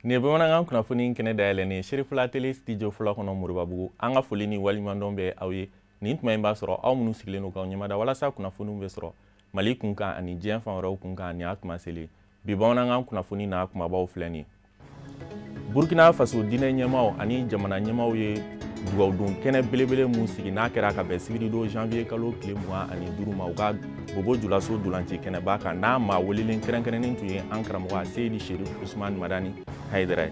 Nin ye bamanankan kunnafoni kɛnɛ dayɛlɛnnen ye Serifula Tele studio fɔlɔ kɔnɔ Moribabugu. An ka foli ni waleɲumandɔn bɛ aw ye nin tuma in b'a sɔrɔ aw minnu sigilen don k'aw ɲɛmada walasa kunnafoniw bɛ sɔrɔ Mali kunkan ani diɲɛ fan wɛrɛw kunkan. Nin y'a tuma selen. Bi bamanankan kunnafoni n'a kumabaw filɛ nin ye. Burkina Faso diinɛ ɲɛmaaw ani jamana ɲɛmaaw ye dugawudon kɛnɛ belebele mun sigi n'a kɛra ka bɛn sibiridon janvier kalo tile 25 ma u ka Bobo Julaso dolanci kɛnɛba kan, n'a maa welelen kɛrɛnkɛrɛnnen tun ye an karamɔgɔ Seyidi Sherif Usman Madani Hayidara ye.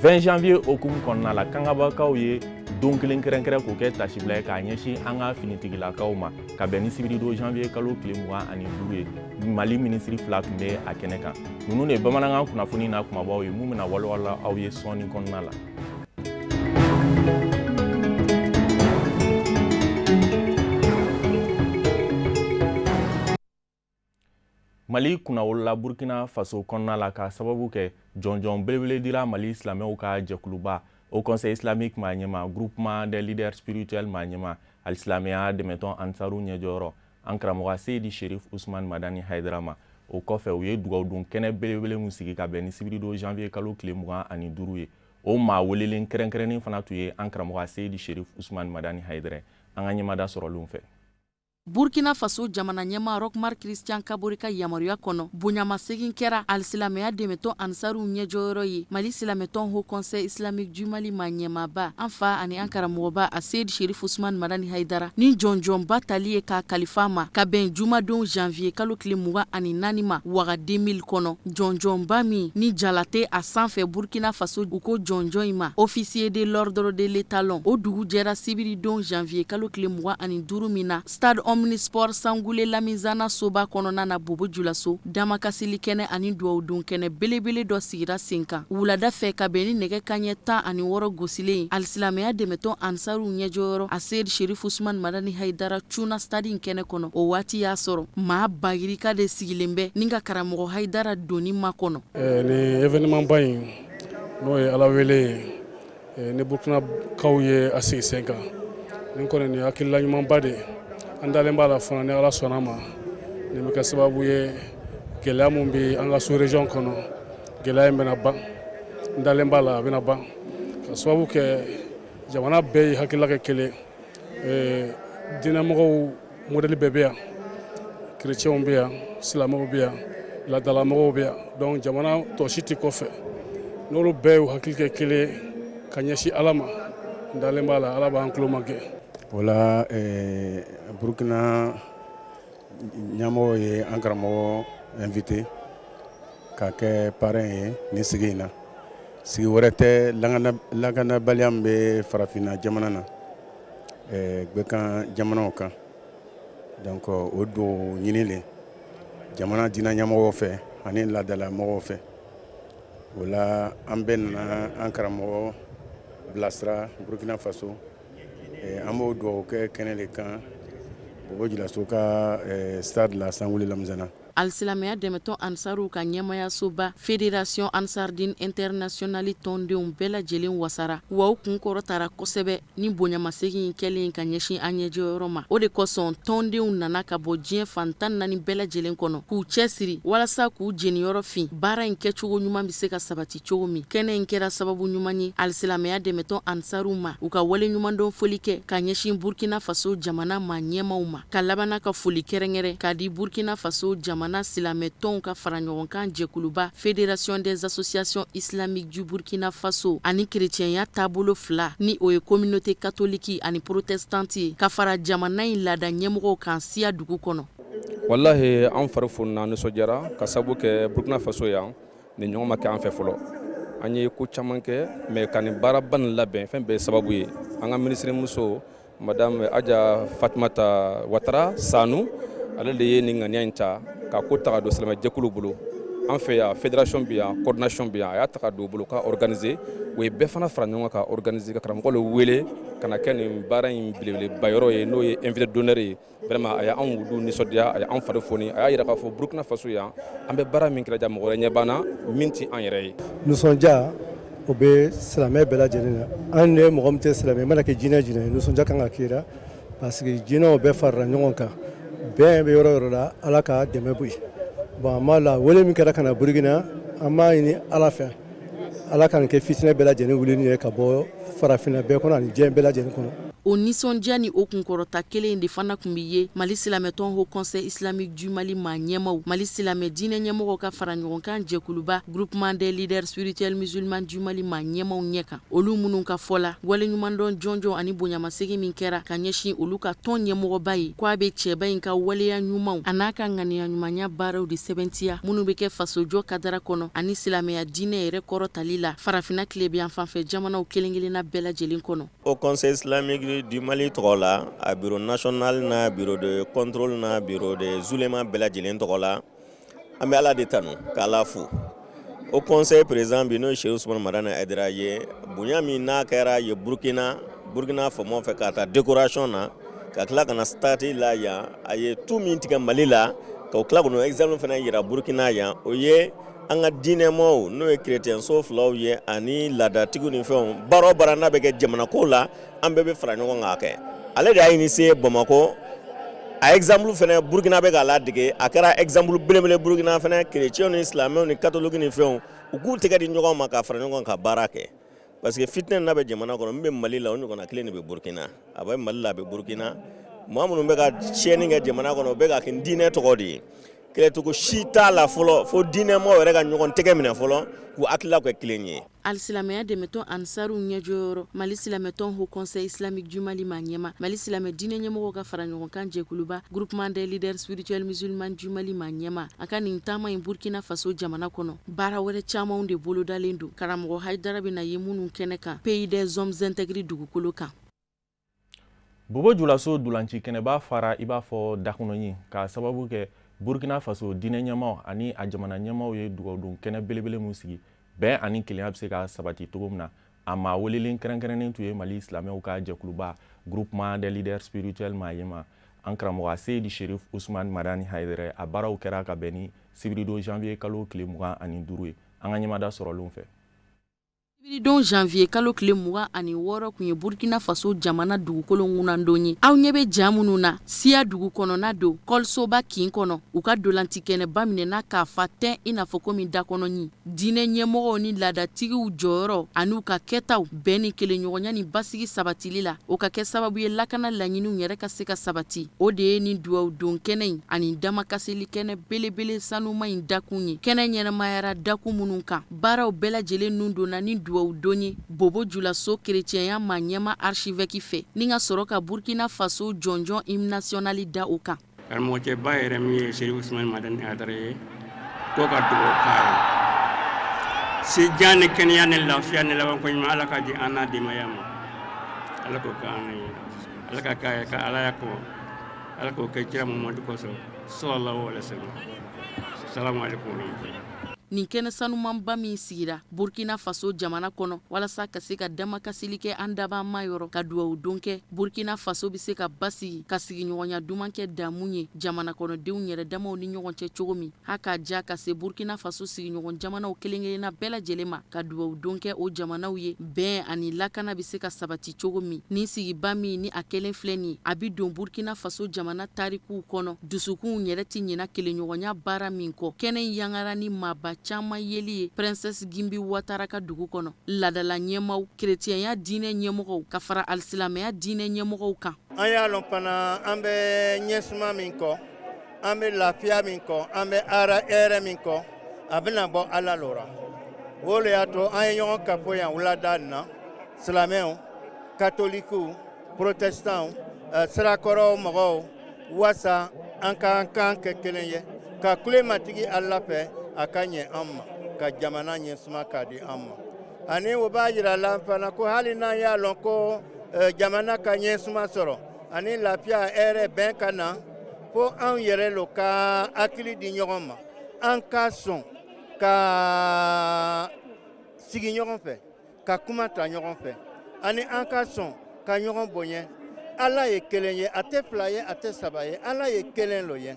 20 janvier hukumu kɔnɔna la, Kangabakaw ye don kelen kɛrɛnkɛrɛn k'o kɛ tasibila ye k'a ɲɛsin an ka finitigilakaw ma ka bɛn ni sibiridon janvier kalo tile 25 ye. Mali minisiri fila tun bɛ a kɛnɛ kan. Ninnu de ye bamanankan kunnafoni n'a kumabaw ye mun bɛna walawala aw ye sɔɔni kɔnɔna la. Mali kunnawolola Burkina Faso kɔnɔna la k'a sababu kɛ jɔnjɔn belebele dira Mali silamɛw ka jɛkuluba Haut Conseil islamique maa ɲɛmaa, groupement des leaders spirituels maa ɲɛmaa, alisilamɛya dɛmɛtɔn Ansaru ɲɛjɔyɔrɔ, an karamɔgɔ Seyidi Sherif Usman Madani Hayidara ma. O kɔfɛ, u ye dugawudon kɛnɛ belebele min sigi ka bɛn ni sibiridon janvier kalo tile 25 ye, o maa welelen kɛrɛnkɛrɛnnen fana tun ye an karamɔgɔ Seyidi Sherif Usman Madani Hayidara ye. An ka ɲɛmada sɔrɔlenw fɛ. Burkina Faso jamana ɲɛmaa Roch Marc Christian Kabore ka yamaruya kɔnɔ, bonyamasegin kɛra alisilamɛya dɛmɛtɔn Ansaruw ɲɛjɔyɔrɔ ye Mali silamɛtɔn Haut Conseil islamique du Mali maa ɲɛmaaba, an fa ani an karamɔgɔba Aseyid Sherif Usman Madani Hayidara, ni jɔnjɔnba tali ye k'a kalifa ma ka bɛn jumadon janvier kalo tile 24 ma waga 2000 kɔnɔ. Jɔnjɔnba min ni jala tɛ a sanfɛ Burkina Faso, u ko jɔnjɔn in ma Officier de l'Ordre de l'Étalon. O dugu jɛra sibiridon janvier kalo tile 25 min na Stade Omnisport Sangoulé Lamizana soba kɔnɔna na Bobo Julaso, damakasili kɛnɛ ani dugawudon kɛnɛ belebele dɔ sigira sen kan wulada fɛ ka bɛn ni nɛgɛ kanɲɛ 16 gosilen ye. Alisilamɛya dɛmɛtɔn Ansaruw ɲɛjɔyɔrɔ Aseyid Sherif Usman Madani Hayidara cunna stade in kɛnɛ kɔnɔ. O waati y'a sɔrɔ maa bayirika de sigilen bɛ ni ka karamɔgɔ Hayidara donni makɔnɔ. Nin événement ba in, n'o ye Ala wele ye, ni Burkinakaw ye a sigi sen kan, nin kɔni nin hakilila ɲumanba de ye. An dalen b'a la fana, ni Ala sɔnna ma, nin bɛ kɛ sababu ye, gɛlɛya min bɛ an ka sous région kɔnɔ, gɛlɛya in bɛna ban. N dalen b'a la, a bɛna ban ka sababu kɛ jamana bɛɛ ye hakilila kɛ kelen. Diinɛmɔgɔw modèle bɛɛ bɛ yan, chrétienw bɛ yan, silamɛw bɛ yan, laadalamɔgɔw bɛ yan, donc jamana tɔ si tɛ kɔfɛ. N'olu bɛɛ y'u hakili kɛ kelen ka ɲɛsin Ala ma, n dalen b'a la, Ala b'an tulo magɛn. O la, Burukina ɲɛmɔgɔw ye an karamɔgɔ invité ka kɛ parrain ye nin sigi in na. Sigi wɛrɛ tɛ, lakanabaliya min bɛ farafinna jamana na, gbɛkan jamanaw kan, donc o dugawu ɲini le jamana diinɛ ɲɛmɔgɔw fɛ ani laadala mɔgɔw fɛ. O la, an bɛɛ nana an karamɔgɔ bilasira Burukina Faso. An b'o dugawu kɛ kɛnɛ de kan Bobo Julaso ka stade la Sangoulé Lamizana. Alisilamɛya dɛmɛtɔn Ansaruw ka ɲɛmayasoba Fédération Ansardine Internationale tɔndenw bɛɛ lajɛlen wasara, wa u kun kɔrɔtara kosɛbɛ ni bonyamasegin in kɛlen ka ɲɛsin an ɲɛjɔyɔrɔ ma. O de kosɔn tɔndenw nana ka bɔ diɲɛ fan 14 bɛɛ lajɛlen kɔnɔ k'u cɛsiri walasa k'u jeniyɔrɔ fin baara in kɛcogo ɲuman bɛ se ka sabati cogo min. Kɛnɛ in kɛra sababu ɲuman ye alisilamɛya dɛmɛtɔn Ansaruw ma u ka waleɲumandɔn foli kɛ ka ɲɛsin Burkina Faso jamana maa ɲɛmaaw ma, ka labanna ka foli kɛrɛnkɛrɛn k'a di Burkina Faso jamana silamɛtɔnw ka faraɲɔgɔnkan jɛkuluba Fédération des associations islamiques du Burkina Faso ani kerecɛnya taabolo fila, ni o ye communauté catholique ani protestante ye, ka fara jamana in laada ɲɛmɔgɔw kan Siya dugu kɔnɔ. Walahi, an fari fonina, nisɔndiyara ka sabu kɛ Burkina Faso yan, nin ɲɔgɔn ma kɛ an fɛ fɔlɔ. An ye ko caman kɛ, mais ka nin baaraba nin labɛn, fɛn bɛɛ ye sababu ye an ka minisirimuso Madame Aja Fatumata Watara Sanu, ale de ye nin ŋaniya in ta ka ko ta ka don silamɛjɛkulu bolo. An fɛ yan, fédération bɛ yan, coordination bɛ yan, a y'a ta ka don u bolo ka organiser. O ye bɛɛ fana fara ɲɔgɔn kan ka organiser, ka karamɔgɔ le wele ka na kɛ nin baara in belebeleba yɔrɔ ye, n'o ye invité d'honneur ye. Vraiment, a y'anw wulu nisɔndiya, a y'an fari foni. A y'a jira k'a fɔ Burkina Faso yan, an bɛ baara min kɛra, ja mɔgɔ wɛrɛ ɲɛ b'an na min tɛ an yɛrɛ ye. Nisɔndiya. O bɛ silamɛ bɛɛ lajɛlen na. An ye mɔgɔ min tɛ silamɛ, i mana kɛ jinɛ jinɛ ye, nisɔndiya kan ka k'i la, parce que jinɛw bɛɛ farala ɲɔgɔn kan. Bɛn bɛ yɔrɔ yɔrɔ la, Ala ka dɛmɛ bɔ yen. Bon, an b'a la wele min kɛra ka na Burukina, an b'a ɲini Ala fɛ, Ala ka nin kɛ fitinɛ bɛɛ lajɛlen wuli ye ka bɔ farafinna bɛɛ kɔnɔ ani diɲɛ bɛɛ lajɛlen kɔnɔ. O nisɔndiya ni o kunkɔrɔta kelen de fana tun bɛ ye Mali silamɛtɔn Haut Conseil islamique du Mali maa ɲɛmaw, Mali silamɛ diinɛ ɲɛmɔgɔw ka fara ɲɔgɔnkan jɛkuluba Groupement des leaders spirituels musulmans du Mali maa ɲɛmaw ɲɛ kan, olu minnu ka fɔ la, waleɲumandɔn jɔnjɔn ani bonyamasegin min kɛra ka ɲɛsin olu ka tɔn ɲɛmɔgɔba ye, ko a bɛ cɛba in ka waleya ɲumanw a n'a ka ŋaniya ɲumanya baaraw de sɛbɛntiya minnu bɛ kɛ fasojɔ kadara kɔnɔ ani silamɛya diinɛ yɛrɛ kɔrɔtali la farafinna tilebinyanfanfɛ jamanaw kelen-kelenna bɛɛ lajɛlen kɔnɔ. Haut Conseil islamique du Mali tɔgɔ la, a bureau national n'a bureau de contrôle n'a bureau des oulémas bɛɛ lajɛlen tɔgɔ la, an bɛ Ala de tanu k'Ala fo. Haut Conseil président bi, n'o ye Chérif Ousmane Madani Haidara ye, bonya min n'a kɛra ye Burkina, Burkina faamaw fɛ, k'a ta décoration na ka tila ka na statue la yan, a ye tu min tigɛ Mali la ka tila ka n'o exemple fana yira Burkina yan, o ye an ka diinɛmɔgɔw, n'o ye chrétien so filaw ye, ani laadatigiw ni fɛnw, baara o baara n'a bɛ kɛ jamana ko la, an bɛɛ bɛ fara ɲɔgɔn kan kɛ. Ale de y'a initié Bamakɔ. A exemple fana, Burkina bɛ k'a ladege. A kɛra exemple belebele Burkina fana, chrétien ni silamɛw ni catholique ni fɛnw, u k'u tɛgɛ di ɲɔgɔn ma ka fara ɲɔgɔn kan ka baara kɛ, parce que fitinɛ n'a bɛ jamana kɔnɔ, min bɛ Mali la, o ɲɔgɔnna kelen de bɛ Burkina. A bɛ Mali la, a bɛ Burkina. Maa minnu bɛ ka tiɲɛni kɛ jamana kɔnɔ, o bɛ ka kɛ diinɛ tɔgɔ de ye. Kɛlɛcogo si t'a la fɔlɔ fo diinɛmɔgɔw yɛrɛ ka ɲɔgɔn tɛgɛ minɛ fɔlɔ, k'u hakilila kɛ kelen ye. Alisilamɛya dɛmɛtɔn Ansaruw ɲɛjɔyɔrɔ, Mali silamɛtɔn Haut Conseil islamique du Mali maa ɲɛma, Mali silamɛ diinɛ ɲɛmɔgɔw ka fara ɲɔgɔnkan jɛkuluba Groupement des leaders spirituels musulmans du Mali maa ɲɛma, a ka nin taama in Burkina Faso jamana kɔnɔ, baara wɛrɛ camanw de bolodalen don, karamɔgɔ Hayidara bɛna ye minnu kɛnɛ kan Pays des hommes intègres dugukolo kan. Bobo Julaso dulanci kɛnɛba fara i b'a fɔ dakɔnɔɲin, k'a sababu kɛ Burkina Faso diinɛ ɲɛmaw ani a jamana ɲɛmaw ye dugawudon kɛnɛ belebele mun sigi, bɛn ani kelenya bɛ se ka sabati cogo min na. A maa welelen kɛrɛnkɛrɛnnen tun ye Mali silamɛw ka jɛkuluba Groupement des leaders spirituels maa ɲɛma, an karamɔgɔ Seyidi Sherif Usman Madani Hayidara. A baaraw kɛra ka bɛn ni sibiridon janvier kalo tile 25 ye. An ka ɲɛmada sɔrɔlenw fɛ. Sibiridon janvier kalo tile 26 tun ye Burkina Faso jamana dugukolo ŋunandon ye. Aw ɲɛ bɛ ja minnu na, siya dugu kɔnɔna don, kɔlisoba kin kɔnɔ, u ka dolanci kɛnɛba minɛna k'a fa tɛn i n'a fɔ komi dakɔnɔɲin. Diinɛ ɲɛmɔgɔw ni laadatigiw jɔyɔrɔ an'u ka kɛtaw, bɛn ni kelenɲɔgɔnya ni basigi sabatili la, o ka kɛ sababu ye lakana laɲiniw yɛrɛ ka se ka sabati, o de ye nin dugawudon kɛnɛ in ani damakasili kɛnɛ belebele sanuma in dakun ye. Kɛnɛ ɲɛnamayara dakun minnu kan, baaraw bɛɛ lajɛlen nun donna ni dugawudon ye Bobo Julaso kerecɛnya maa ɲɛma archevêque fɛ, ni ka sɔrɔ ka Burkina Faso jɔnjɔn hymne national da o kan. Karamɔgɔcɛba yɛrɛ min ye Chérif Ousmane Madani Hayidara ye, ko ka dugawu k'a ye, sijan ni kɛnɛya ni lafiya ni labanko ɲuman, Ala ka di an n'a denbaya ma. Ala k'o kɛ an ye, Ala ka k'a ye ka Ala ya ko, Ala k'o kɛ kira Muhamadu kosɔn, sallallahu alaihi wasallam. Salamu alaikum warahmatullahi. Nin kɛnɛ sanumanba min sigira Burkina Faso jamana kɔnɔ walasa ka se ka damakasili kɛ an dabama yɔrɔ, ka dugawu don kɛ Burkina Faso bɛ se ka basigi, ka sigiɲɔgɔnya duman kɛ damu ye jamana kɔnɔdenw yɛrɛ damaw ni ɲɔgɔn cɛ cogo min, ha k'a ja ka se Burkina Faso sigiɲɔgɔn jamanaw kelen-kelenna bɛɛ lajɛlen ma, ka dugawu don kɛ o jamanaw ye, bɛn ani lakana bɛ se ka sabati cogo min. Nin sigiba min ni a kɛlen filɛ nin ye, a bɛ don Burkina Faso jamana tarikuw kɔnɔ. Dusukunw yɛrɛ tɛ ɲina kelenɲɔgɔnya baara min kɔ. Kɛnɛ in yangara ni maaba caman yeli ye Princesse Gimbi Watara ka dugu kɔnɔ, laadala ɲɛmaw, kerecɛnya diinɛ ɲɛmɔgɔw ka fara alisilamɛya diinɛ ɲɛmɔgɔw kan. An y'a lɔn fana, an bɛ ɲɛsuma min kɔ, an bɛ lafiya min kɔ, an bɛ hɛrɛ min kɔ, a bɛna bɔ Ala lora. O le y'a to an ye ɲɔgɔn kafo yan wulada nin na, silamɛw, katolikiw, protestants, sirakɔrɔ mɔgɔw, waasa an ka an kan kɛ kelen ye ka kule Matigi Ala fɛ, a ka ɲɛ an ma ka jamana ɲɛsuma k'a di an ma. Ani o b'a yira la fana ko hali n'an y'a lɔn ko jamana ka ɲɛsuma sɔrɔ ani lafiya, hɛrɛ, bɛn ka na, fo anw yɛrɛ lo ka hakili di ɲɔgɔn ma, an ka sɔn ka sigi ɲɔgɔn fɛ, ka kuma ta ɲɔgɔn fɛ, ani an ka sɔn ka ɲɔgɔn bonya. Ala ye kelen ye, a tɛ fila ye, a tɛ saba ye, Ala ye kelen lo ye.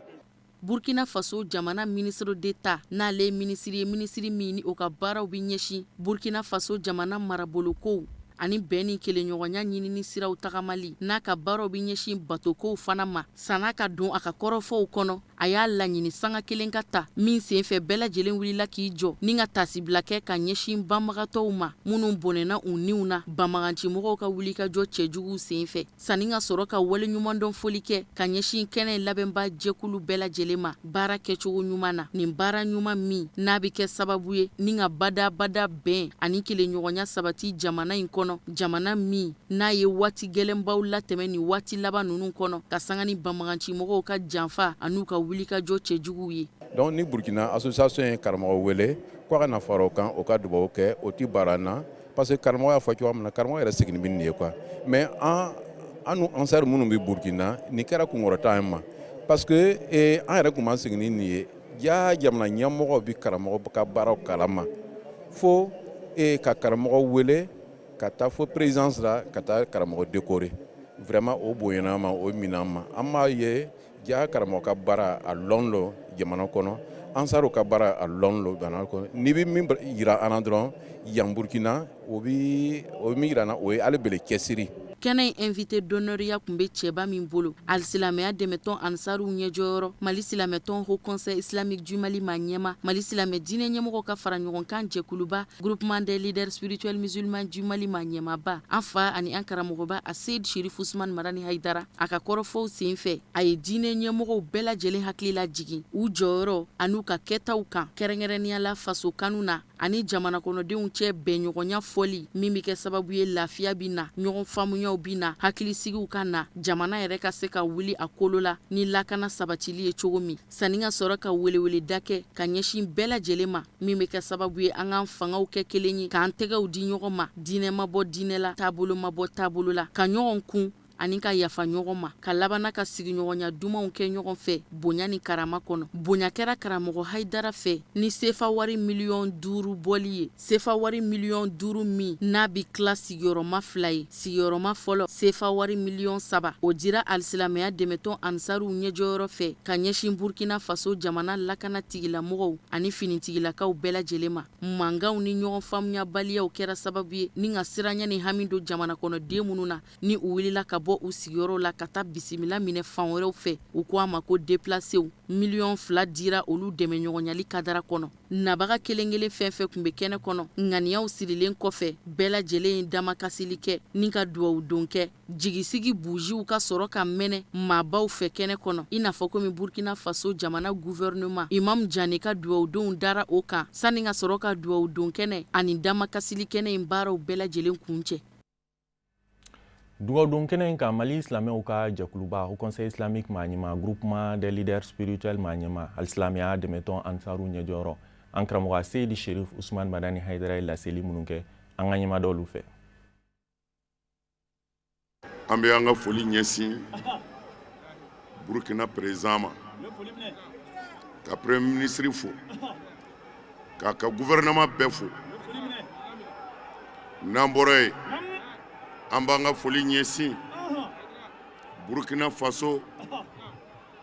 Burkina Faso jamana ministre d'État, n'ale ye minisiri ye, minisiri min ni o ka baaraw bɛ ɲɛsin Burkina Faso jamana marabolokow ani bɛn ni kelenɲɔgɔnya ɲinini siraw tagamali, n'a ka baaraw bɛ ɲɛsin batokow fana ma, san'a ka don a ka kɔrɔfɔw kɔnɔ, a y'a laɲini sanga kelen ka ta min senfɛ bɛɛ lajɛlen wulila k'i jɔ ni ka tasibila kɛ ka ɲɛsin banbagatɔw ma minnu bɔnɛna u niw na banbagancimɔgɔw ka wulikajɔ cɛjuguw senfɛ, sanni ka sɔrɔ ka waleɲumandɔn foli kɛ ka ɲɛsin kɛnɛ labɛnba jɛkulu bɛɛ lajɛlen ma baara kɛcogo ɲuman na. Nin baara ɲuman min n'a bɛ kɛ sababu ye ni ka badabada bɛn ani kelenɲɔgɔnya sabati jamana in kɔnɔ, jamana min n'a ye waati gɛlɛnbaw latɛmɛ nin waati laban ninnu kɔnɔ ka sanga ni banbagancimɔgɔw ka janfa an'u ka wulikajɔ cɛjuguw ye. Donc ni Burkina association ye karamɔgɔ wele ko a ka na fara o kan, o ka dubawu kɛ, o ti baara na, parce que karamɔgɔ y'a fɔ cogoya min na, karamɔgɔ yɛrɛ sigilen bɛ nin ye quoi. Mais an an ansar minnu bɛ Burkina, nin kɛra kunkɔrɔta an ma, parce que an yɛrɛ tun b'an sigi ni nin ye. Ja jamana ɲɛmɔgɔ bɛ karamɔgɔ ka baaraw kalama fo ka karamɔgɔ wele ka taa fo présidence la ka taa karamɔgɔ décorer, vraiment o bonyana an ma, o minɛ an ma. An b'a ye ja karamɔgɔ ka baara a lɔn lo jamana kɔnɔ, ansaru ka baara a lɔn lo jamana kɔnɔ. N'i bɛ min yira an na dɔrɔn yan Burkina, o bɛ o min yira an na, o ye hali bele cɛsiri. Kɛnɛ in invité d'honneur ya tun bɛ cɛba min bolo, alisilamɛya dɛmɛtɔn Ansaruw ɲɛjɔyɔrɔ, Mali silamɛtɔn Haut Conseil islamique du Mali ma ɲɛma, Mali silamɛ diinɛ ɲɛmɔgɔ ka fara ɲɔgɔn kan jɛkuluba Groupement des leaders spirituels musulmans du Mali ma ɲɛmaba, an fa ani an karamɔgɔba Aseyid Sherif Usman Madani Hayidara. A ka kɔrɔfɔw senfɛ, a ye diinɛ ɲɛmɔgɔw bɛɛ lajɛlen hakili lajigin u jɔyɔrɔ an'u ka kɛtaw kan, kɛrɛnkɛrɛnnenya la faso kanu na ani jamana kɔnɔdenw cɛ bɛnɲɔgɔnya fɔli min bɛ kɛ sababu ye lafiya bɛ na, ɲɔgɔn faamuyaw bɛ na, hakilisigiw ka na, jamana yɛrɛ ka se ka wuli a kolo la ni lakana sabatili ye cogo min, sanni ka sɔrɔ ka weleweleda kɛ ka ɲɛsin bɛɛ lajɛlen ma min bɛ kɛ sababu ye an k'an fangaw kɛ kelen ye, k'an tɛgɛw di ɲɔgɔn ma, diinɛ ma bɔ diinɛ la, taabolo ma bɔ taabolo la, ka ɲɔgɔn kun ani ka yafa ɲɔgɔn ma, ka labanna ka sigiɲɔgɔnya dumanw kɛ ɲɔgɔn fɛ bonya ni karama kɔnɔ. Bonya kɛra karamɔgɔ Hayidara fɛ ni sefa wari miliyɔn 5 bɔli ye, sefa wari miliyɔn 5 min n'a bɛ tila sigiyɔrɔma fila ye. Sigiyɔrɔma fɔlɔ, sefa wari miliyɔn 3, o dira alisilamɛya dɛmɛtɔn Ansaruw ɲɛjɔyɔrɔ fɛ ka ɲɛsin Burkina Faso jamana lakana tigilamɔgɔw ani finitigilakaw bɛɛ lajɛlen ma. Mankanw ni ɲɔgɔn faamuyabaliyaw kɛra sababu ye ni ka siranya ni hami don jamana kɔnɔden minnu na ni u wulila ka bɔ u sigiyɔrɔw la ka taa bisimila minɛ fan wɛrɛw fɛ, u ko a ma ko déplacéw. Miliyɔn 2 dira olu dɛmɛɲɔgɔnyali kadara kɔnɔ. Nabaga kelen kelen fɛn fɛn tun bɛ kɛnɛ kɔnɔ, ŋaniyaw sirilen kɔfɛ, bɛɛ lajɛlen ye damakasili kɛ ni ka duwawu don kɛ. Jigisigi bujiw ka sɔrɔ ka mɛnɛ maabaw fɛ kɛnɛ kɔnɔ, i n'a fɔ komi Burkina Faso jamana gouvernement Imam Jane ka duwawudenw dara o kan, sanni ka sɔrɔ ka duwawu don kɛnɛ ani damakasili kɛnɛ in baaraw bɛɛ lajɛlen kuncɛ. Dugawudon kɛnɛ in kan, Mali silamɛw ka jɛkuluba Haut Conseil islamique maa ɲɛma, Groupement des leaders spirituels maa ɲɛma, alisilamɛya dɛmɛtɔn Ansaru ɲɛjɔyɔrɔ, an karamɔgɔ Seyidi Sherif Usman Madani Hayidara ye laseli minnu kɛ, an ka ɲɛma olu fɛ. An bɛ an ka foli ɲɛsin Burkina président ma, ka premier ministre fo, k'a ka gouvernement bɛɛ fo. N'an bɔra yen, an b'an ka foli ɲɛsin Burkina Faso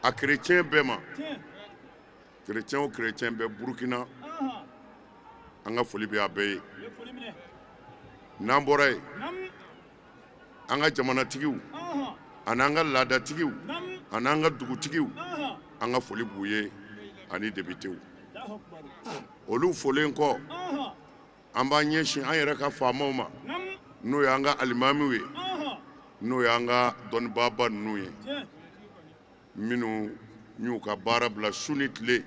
a chrétien bɛɛ ma. Chrétien o chrétien bɛ Burkina, an ka foli bɛ a bɛɛ ye. N'an bɔra yen, an ka jamanatigiw ani an ka laadatigiw ani an ka dugutigiw, an ka foli b'u ye ani députéw. Olu folen kɔ, an b'an ɲɛsin an yɛrɛ ka faamaw ma, n'o y'an ka alimamiw ye, n'o y'an ka dɔnnibaaba ninnu ye, minnu y'u ka baara bila su ni tile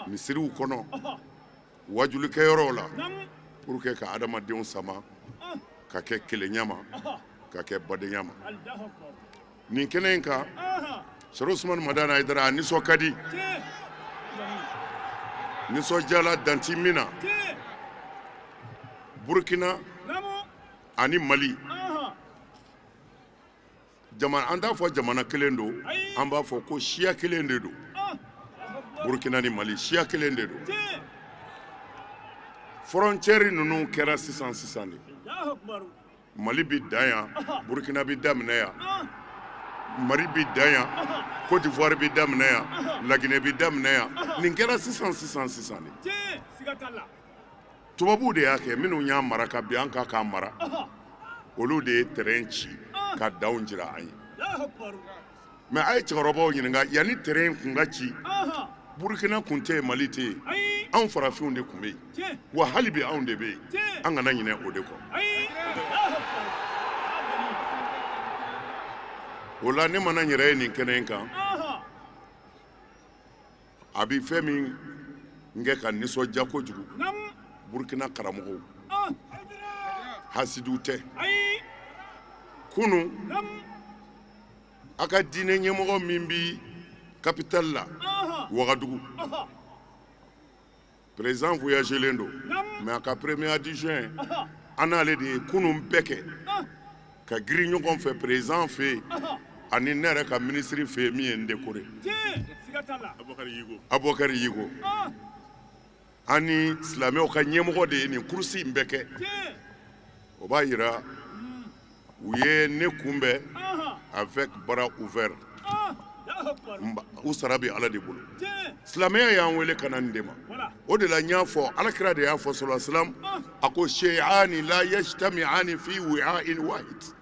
misiriw kɔnɔ, wajulikɛyɔrɔw la, pour que ka adamadenw sama ka kɛ kelenya ma, ka kɛ badenya ma. Nin kɛnɛ in kan, Sɛrifu Usumani Madani Hayidara a nisɔn ka di, nisɔndiyala danti min na. Burkina ani Mali jamana, an t'a fɔ jamana kelen don, an b'a fɔ ko siya kelen de don. Burkina ni Mali, siya kelen de don. Frontière ninnu kɛra sisan sisan de. Mali bɛ dan yan, Burkina bɛ daminɛ yan. Mali bɛ dan yan, Côte d'Ivoire bɛ daminɛ yan, Laginɛ bɛ daminɛ yan. Nin kɛra sisan sisan sisan de. Tubabuw de y'a kɛ, minnu y'a mara ka bin an kan k'a mara, olu de ye terrain ci ka danw jira an ye. Mais a ye cɛkɔrɔbaw ɲininka, yanni terrain kun ka ci, Burukina kun tɛ yen, Mali tɛ yen, anw farafinw de tun bɛ yen, wa hali bi anw de bɛ yen. An kana ɲinɛ o de kɔ. O la ne mana n yɛrɛ ye nin kɛnɛ in kan, a bɛ fɛn min kɛ ka nisɔndiya kojugu, Burukina karamɔgɔw hasidiw tɛ. Kunun a ka diinɛ ɲɛmɔgɔ min bɛ capitale la, Wagadugu, président voyagelen don, mais a ka premier adjoint, an n'ale de ye kunun bɛɛ kɛ ka girin ɲɔgɔn fɛ président fɛ yen, ani ne yɛrɛ ka minisiri fɛ yen min ye n décoré, Abubakari Yigo. An ni silamɛw ka ɲɛmɔgɔ de ye nin course in bɛɛ kɛ. O b'a jira u ye ne kunbɛn avec bras ouvert. U sara bɛ Ala de bolo. Silamɛya y'an wele ka na nin de ma. O de la n y'a fɔ, Alakira de y'a fɔ sallallahu alaihi wasallam, a ko shay'ani la yajtami'ani fi wi'a'in wahid.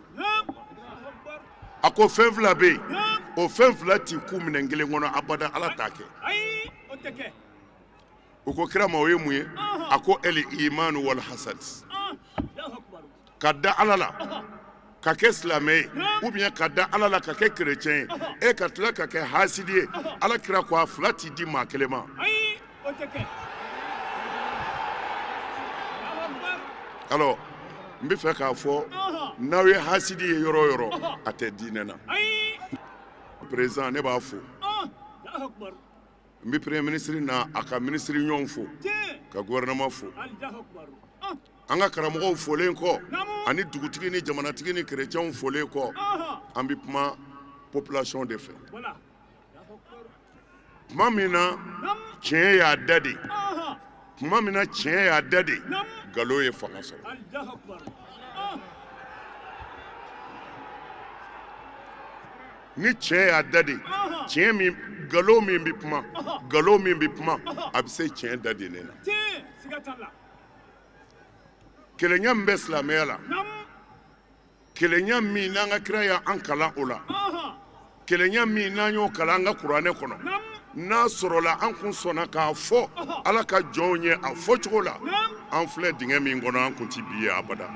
A ko fɛn fila bɛ yen, o fɛn fila ti kun minɛn kelen kɔnɔ abada, Ala t'a kɛ. U ko kira ma, o ye mun ye? A ko el imanu wal hasad. Ka da Ala la ka kɛ silamɛ ye, ou bien ka da Ala la ka kɛ chrétien ye, e ka tila ka kɛ hasidi ye, Ala kira ko a fila ti di maa kelen ma. Alors n bɛ fɛ k'a fɔ, n'aw ye hasidi ye yɔrɔ o yɔrɔ, a tɛ diinɛ na. Président, ne b'a fo. N bɛ premier ministre n'a a ka ministre ɲɔgɔn fo, ka gouvernement fo. An ka karamɔgɔw folen kɔ, ani dugutigi ni jamanatigi ni chrétienw folen kɔ, an bɛ kuma population de fɛ. Tuma min na tiɲɛ y'a da de, tuma min na tiɲɛ y'a da de, nkalon ye fanga sɔrɔ. Ni tiɲɛ y'a da de, tiɲɛ min, nkalon min bɛ kuma, nkalon min bɛ kuma, a bɛ se tiɲɛ da de ne na. Kelenya min bɛ silamɛya la, kelenya min n'an ka kira y'an kalan o la, kelenya min n'an y'o kalan an ka kuranɛ kɔnɔ, n'a sɔrɔla an kun sɔnna k'a fɔ Ala ka jɔnw ye a fɔcogo la, an filɛ dingɛ min kɔnɔ, an kun ti bi ye abada.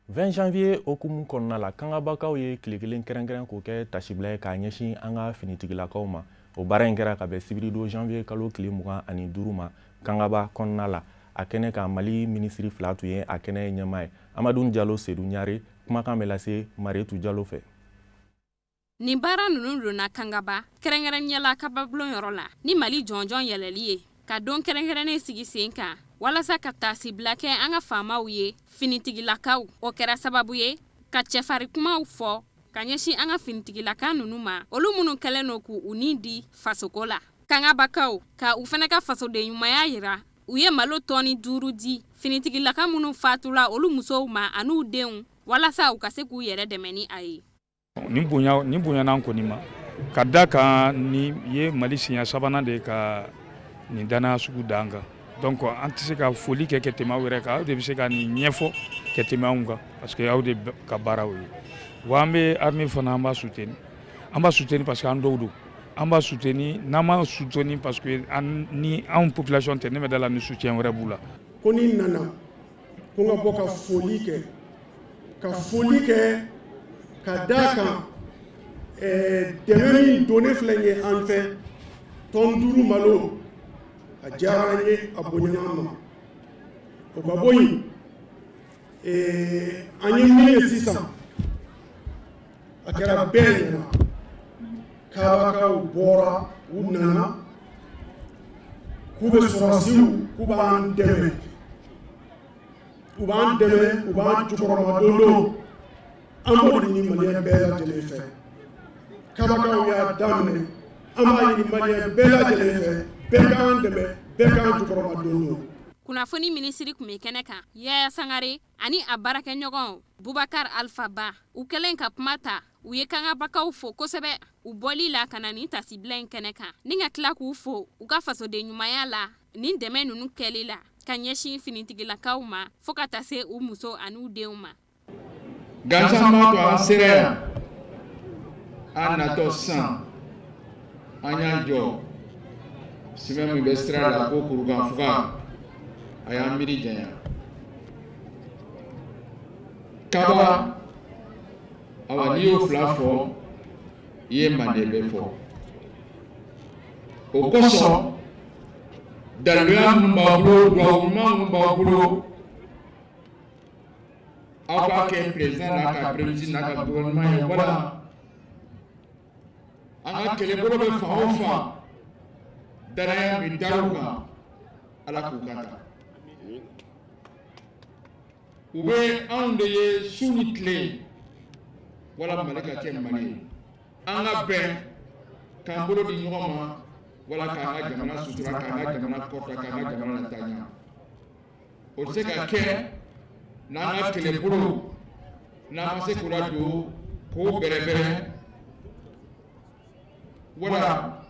20 janvier hukumu kɔnɔna la, kangabakaw ye tile kelen kɛrɛnkɛrɛn k'o kɛ tasibila ye k'a ɲɛsin an ka finitigilakaw ma. O baara in kɛra ka bɛn sibiridon janvier kalo tile 25 ma Kangaba kɔnɔna la. A kɛnɛ kan, Mali minisiri fila tun ye a kɛnɛ ɲɛmaa ye. Amadu Jalo Sedu Ɲare kumakan bɛ lase Marietu Jalo fɛ. Nin baara ninnu donna Kangaba, kɛrɛnkɛrɛnnenya la kababulon yɔrɔ la, ni Mali jɔnjɔn yɛlɛli ye, ka don kɛrɛnkɛrɛnnen sigi sen kan walasa ka taasibila kɛ an ka faamaw ye finitigilakaw. O kɛra sababu ye ka cɛfarin kumaw fɔ ka ɲɛsin an ka finitigilaka ninnu ma, olu minnu kɛlen don k'u ni di fasoko la. Kangabakaw ka u fana ka fasoden ɲumanya jira, u ye malo tɔni 5 di finitigilaka minnu fatula olu musow ma an'u denw, walasa u ka se k'u yɛrɛ dɛmɛ ni a ye. Nin bonya nin bonyana an kɔni ma, ka da kan nin ye Mali siɲɛ sabanan de ye ka nin danaya sugu da an kan. Donc an tɛ se ka foli kɛ ka tɛmɛ aw yɛrɛ kan, aw de bɛ se ka nin ɲɛfɔ ka tɛmɛ anw kan, parce que aw de ka baara o ye. Wa an bɛ armée fana, an b'a soutenir, an b'a soutenir parce que an dɔw don, an b'a soutenir, n'an m'a soutenir parce que an ni anw population tɛ, ne bɛ da la ni soutien wɛrɛ b'u la. Ko ni nana ko n ka bɔ ka foli kɛ, ka foli kɛ ka da kan dɛmɛ min donnen filɛ ye an fɛ, tɔn 5 malo, a diyara an ye, a bonyana an ma. O ka bɔ yen, an ye min ye sisan, a kɛra bɛɛ ɲɛna, Kabakaw bɔra, u nana k'u bɛ sɔrɔdasiw, k'u b'an dɛmɛ, u b'an dɛmɛ, u b'an jukɔrɔmadondon. An b'o de ɲini maliyɛn bɛɛ lajɛlen fɛ. Kabakaw y'a daminɛ, an b'a ɲini maliyɛn bɛɛ lajɛlen fɛ, bɛɛ k'an dɛmɛ, bɛɛ k'an jukɔrɔmadondon. Kunnafoni minisiri tun bɛ kɛnɛ kan, Yaya Sangare ani a baarakɛɲɔgɔn Bubakar Alfa Ba. U kɛlen ka kuma ta, u ye kangabakaw fo kosɛbɛ u bɔli la ka na nin tasibila in kɛnɛ kan, ni ka tila k'u fo u ka fasoden ɲumanya la nin dɛmɛ ninnu kɛli la ka ɲɛsin finitigilakaw ma, fo ka taa se u muso an'u denw ma. Gansan m'a to an sera yan, an natɔ sisan, an y'an jɔ sɛbɛn min bɛ sira la ko kurukanfuga, a y'an miiri janya. Kaba, awa, n'i y'o fila fɔ, i ye manden bɛɛ fɔ. O kosɔn, daluya minnu b'aw bolo, duwawu ɲuman minnu b'aw bolo, aw k'a kɛ président n'a ka premier ministre n'a ka gouvernement ye, wala an ka kɛlɛbolo bɛ fan o fan, danaya min dar'u kan, Ala k'u kan ta. U bɛ anw de ye su ni tile wala Mali ka kɛ Mali ye. An ka bɛn k'an bolo di ɲɔgɔn ma wala k'an ka jamana sutura, k'an ka jamana kɔrɔta, k'an ka jamana lataa ɲɛ. O tɛ se ka kɛ n'an ka kɛlɛbolo, n'an ma se k'u ladon, k'o bɛrɛbɛrɛ, wala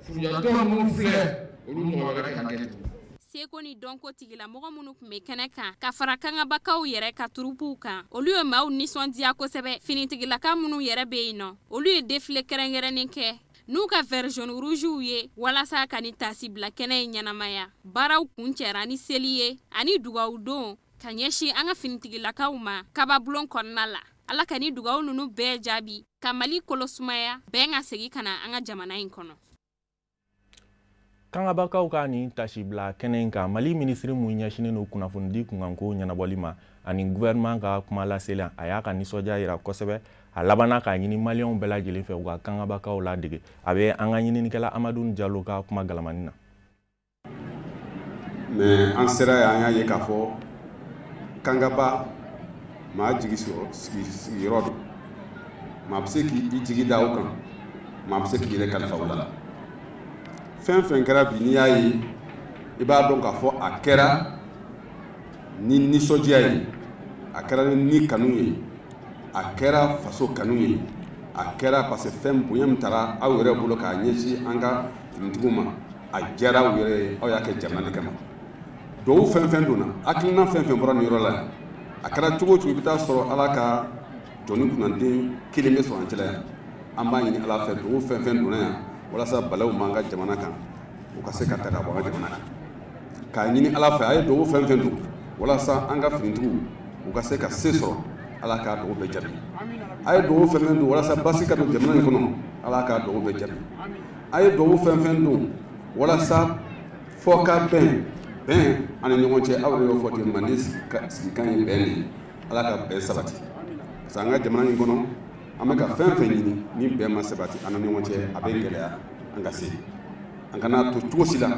furujatɔ minnu filɛ, olu ɲɔgɔn wɛrɛ kana kɛ tugun. Seko ni dɔnko tigilamɔgɔ minnu tun bɛ kɛnɛ kan, ka fara kangabakaw yɛrɛ ka turupuw kan, olu ye maaw nisɔndiya kosɛbɛ. Finitigilaka minnu yɛrɛ bɛ yen nɔ, olu ye défilé kɛrɛnkɛrɛnnen kɛ n'u ka vert jaune rougew ye walasa ka nin tasibila kɛnɛ in ɲɛnamaya. Baaraw kuncɛra ni seli ye ani dugawu don ka ɲɛsin an ka finitigilakaw ma kababulon kɔnɔna la. Ala ka ni dugawu ninnu bɛɛ jaabi, ka Mali kolo sumaya, bɛn ka segin ka na an ka jamana in kɔnɔ. Kangabakaw ka nin tasibila kɛnɛ in kan, Mali minisiri mun ɲɛsinnen don kunnafonidi kunkanko ɲɛnabɔli ma ani gouvernement ka kuma lasela, a y'a ka nisɔndiya yira kosɛbɛ. A labanna k'a ɲini maliyɛnw bɛɛ lajɛlen fɛ u ka kangabakaw ladege. A bɛ an ka ɲininikɛla Amadu Jalo ka kuma galamani na. Mais an sera yan, an y'a ye k'a fɔ Kangaba maa jigi sigiyɔrɔ don, maa bɛ se k'i jigi da o kan, maa bɛ se k'i yɛrɛ kalifa o la. Fɛn fɛn kɛra bi, n'i y'a ye, i b'a dɔn k'a fɔ a kɛra ni nisɔndiya ye, a kɛra ni kanu ye, a kɛra faso kanu ye, a kɛra parce que fɛn bonya min taara aw yɛrɛ bolo k'a ɲɛsin an ka finitigiw ma, a diyara aw yɛrɛ ye, aw y'a kɛ jamana de kama. Duwawu fɛn fɛn donna, hakilina fɛn fɛn bɔra nin yɔrɔ la yan, a kɛra cogo o cogo, i bɛ taa sɔrɔ Ala ka jɔnni kunnanden kelen bɛ sɔrɔ an cɛla yan. An b'a ɲini Ala fɛ, duwawu fɛn fɛn donna yan walasa balaw m'an ka jamana kan, u ka se ka ta ka bɔ an ka jamana kan. K'a ɲini Ala fɛ, a ye duwawu fɛn fɛn don walasa an ka finitigiw u ka se ka se sɔrɔ, Ala k'a duwawu bɛɛ jaabi. A ye duwawu fɛn fɛn don walasa basi ka don jamana in kɔnɔ, Ala k'a duwawu bɛɛ jaabi. A ye duwawu fɛn fɛn don walasa fɔ ka bɛn bɛn an ni ɲɔgɔn cɛ, aw yɛrɛ y'o fɔ ten, Manden sigikan ye bɛn de ye, Ala ka bɛn sabati. Parce que an ka jamana in kɔnɔ, an bɛ ka fɛn fɛn ɲini, ni bɛn ma sabati an ni ɲɔgɔn cɛ, a bɛ gɛlɛya an ka se. An kana to cogo si la,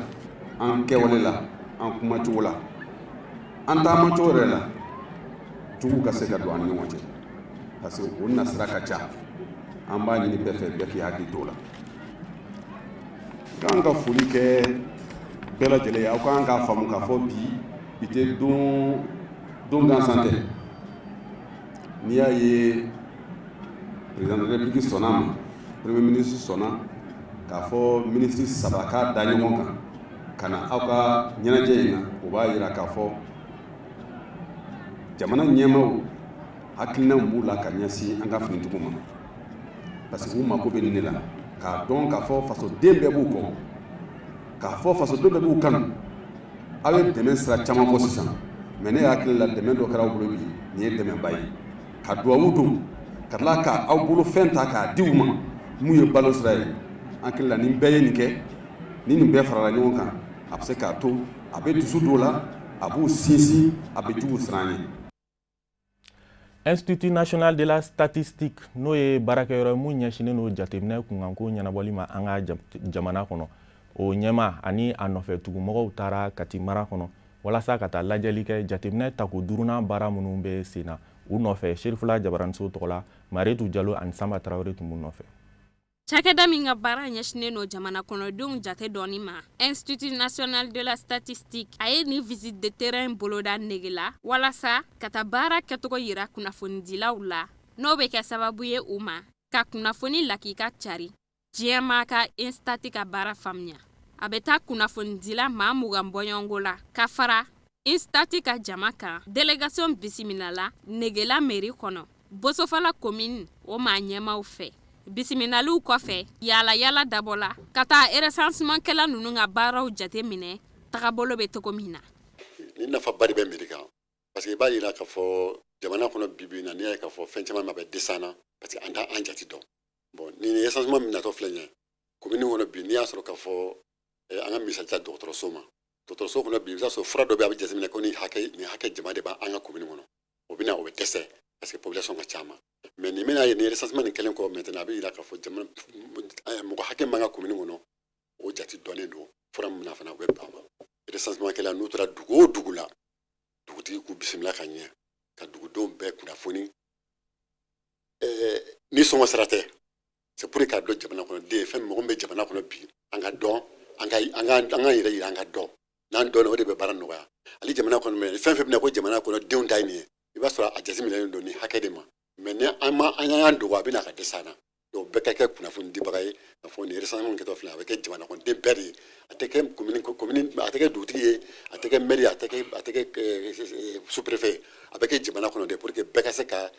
an kɛwale la, an kumacogo la, an taamacogo yɛrɛ la, jugu ka se ka don an ni ɲɔgɔn cɛ, parce que o nasira ka ca. An b'a ɲini bɛɛ fɛ, bɛɛ k'i hakili t'o la. K'an ka foli kɛ bɛɛ lajɛlen ye. Aw kan k'a faamu k'a fɔ bi, bi tɛ don don gansan tɛ. N'i y'a ye président de la République sɔnna a ma, premier ministre sɔnna k'a fɔ ministre saba k'a da ɲɔgɔn kan ka na aw ka ɲɛnajɛ in na, o b'a yira k'a fɔ jamana ɲɛmaaw hakilina b'u la ka ɲɛsin an ka finitigiw ma, parce que u mako bɛ nin de la, k'a dɔn k'a fɔ fasoden bɛɛ b'u kɔ, k'a fɔ fasoden bɛɛ b'u kanu. Aw ye dɛmɛ sira caman fɔ sisan, mais ne hakili la, dɛmɛ dɔ kɛra aw bolo bi, nin ye dɛmɛba ye, ka duwawu don, ka tila ka aw bolo fɛn ta k'a di u ma, mun ye balo sira ye. An hakili la, ni bɛɛ ye nin kɛ, ni nin bɛɛ farala ɲɔgɔn kan, a bɛ se k'a to a bɛ dusu dɔw la, a b'u sinsin, a bɛ jugu siran ye. Institut national de la statistique, n'o ye baarakɛyɔrɔ mun ɲɛsinnen don jateminɛ kunkanko ɲɛnabɔli ma an ka jamana kɔnɔ, o ɲɛma ani a nɔfɛ tugumɔgɔw taara Kati mara kɔnɔ walasa ka taa lajɛli kɛ jateminɛ tako duurunan baara minnu bɛ sen na. U nɔfɛ, Serifula Jabaraniso tɔgɔ la, Maretu Jalo ani Sanba Tarawele tun b'u nɔfɛ. Cakɛda min ka baara ɲɛsinnen don jamana kɔnɔdenw jate dɔnni ma, Institut national de la statistique, a ye nin visite de terrain boloda Negela walasa ka taa baara kɛcogo yira kunnafonidilaw la, n'o bɛ kɛ sababu ye u ma ka kunnafoni lakika cari diɲɛmaa ka Instat ka baara faamuya. A bɛ taa kunnafonidila maa 20 bɔɲɔgɔnko la ka fara Instat ka jama kan. Délégation bisimilala Negela mairie kɔnɔ, Bosofala commune o maa ɲɛmaaw fɛ. Bisimilaliw kɔfɛ, yaala yaala dabɔla ka taa recensement kɛla ninnu ka baaraw jate minɛ tagabolo bɛ cogo min na. Ni nafaba de bɛ mairie kan, parce que i b'a yira k'a fɔ jamana kɔnɔ bi bi in na, n'i y'a ye k'a fɔ fɛn caman bɛ dɛsɛ an na, parce que an t'an jate dɔn. Bon, ni recensement min natɔ filɛ nin ye commune kɔnɔ bi, n'i y'a sɔrɔ k'a fɔ an ka misali ta dɔgɔtɔrɔso ma, dɔgɔtɔrɔso kɔnɔ bi, i bɛ taa sɔrɔ fura dɔ bɛ, a bɛ jateminɛ ko nin hakɛ jama de b'an ka commune kɔnɔ, o bɛ na, o bɛ dɛsɛ parce que population ka ca ma. Mais nin bɛna ye, ni recensement nin kɛlen kɔ maintenant, a bɛ yira k'a fɔ jamana mɔgɔ hakɛ min b'an ka commune kɔnɔ, o jate dɔnnen don. Fura min na fana, u bɛ bɛn a ma. Recensement kɛla, n'u taara dugu o dugu la, dugutigi k'u bisimila ka ɲɛ, ka dugudenw bɛɛ kunnafoni ni sɔngɔ sara tɛ. C'est pour k'a dɔn jamana kɔnɔ den fɛn mɔgɔ min bɛ jamana kɔnɔ bi, an ka dɔn, an ka an ka yɛrɛ yira, an ka dɔn. N'an dɔnna, o de bɛ baara nɔgɔya. Hali jamana kɔnɔ, mɛ fɛn fɛn bɛna ko jamana kɔnɔ denw ta ye nin ye, i b'a sɔrɔ a jateminɛlen don nin hakɛ de ma. Mais ni an ma an y'an dogo, a bɛ na ka dɛsɛ an na. Donc bɛɛ ka kɛ kunnafoni dibaga ye k'a fɔ nin recensement kɛtɔ filɛ, a bɛ kɛ jamana kɔnɔden bɛɛ de ye. A tɛ kɛ commune, a tɛ kɛ dugutigi ye, a tɛ kɛ maire ye, a tɛ kɛ sous-préfet ye, a bɛ kɛ jamana kɔnɔ de, pour que bɛɛ ka se ka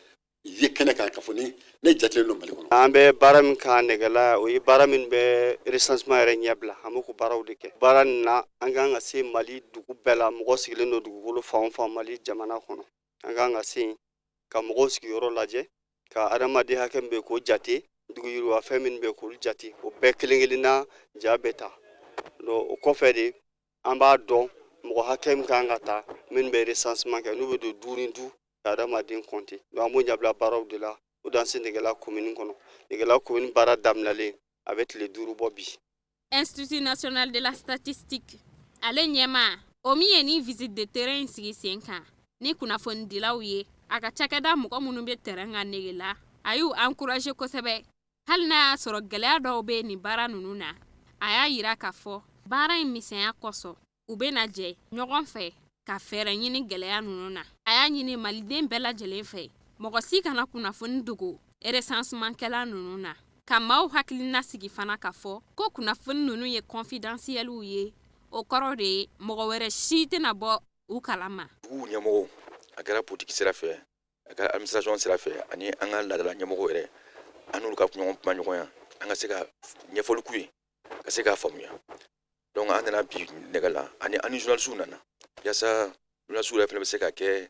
ye kɛnɛ kan k'a fɔ ni ne jatelen don Mali kɔnɔ. An bɛ baara min kan Nɛgɛla, o ye baara min bɛ recensement yɛrɛ ɲɛbila. An bɛ k'o baaraw de kɛ. Baara nin na, an kan ka se Mali dugu bɛɛ la. Mɔgɔ sigilen don dugukolo fan o fan Mali jamana kɔnɔ, an kan ka se yen ka mɔgɔw sigiyɔrɔ lajɛ, ka adamaden hakɛ min bɛ k'o jate, dugu yiriwa fɛn min bɛ k'olu jate, o bɛɛ kelen kelenna ja bɛ ta. Donc o kɔfɛ de, an b'a dɔn mɔgɔ hakɛ min kan ka ta minnu bɛ recensement kɛ, n'u bɛ don du ni du ka adamaden compter. Donc an b'o ɲɛbila baaraw de la. O dan se Nɛgɛla commune kɔnɔ. Nɛgɛla commune baara daminɛlen, a bɛ tile 5 bɔ bi. Institut national de la statistique ale ɲɛmaa, o min ye ni visite de terrain sigi sen kan ni kunnafonidilaw ye, a ka cakɛda mɔgɔ minnu bɛ terrain kan Negela, a y'u encouragé kosɛbɛ. Hali n'a y'a sɔrɔ gɛlɛya dɔw bɛ nin baara ninnu na, a y'a yira k'a fɔ baara in misɛnya kosɔn, u bɛna jɛ ɲɔgɔn fɛ ka fɛɛrɛ ɲini gɛlɛya ninnu na. A y'a ɲini maliden bɛɛ lajɛlen fɛ, mɔgɔ si kana kunnafoni dogo recensement kɛla ninnu na, ka maaw hakilina sigi fana k'a fɔ ko kunnafoni ninnu ye confidentiel ye. O kɔrɔ de ye mɔgɔ wɛrɛ si tɛna bɔ u kalama. Duguw ɲɛmɔgɔw, a kɛra politiki sira fɛ, a kɛra administration sira fɛ, ani an ka laadala ɲɛmɔgɔw yɛrɛ, an n'olu ka ɲɔgɔn kuma ɲɔgɔnya, an ka se ka ɲɛfɔli k'u ye ka se k'a faamuya. Donc an nana bi nɛgɛ la, ani an ni journaliste nana, yaasa journaliste yɛrɛ fana bɛ se ka kɛ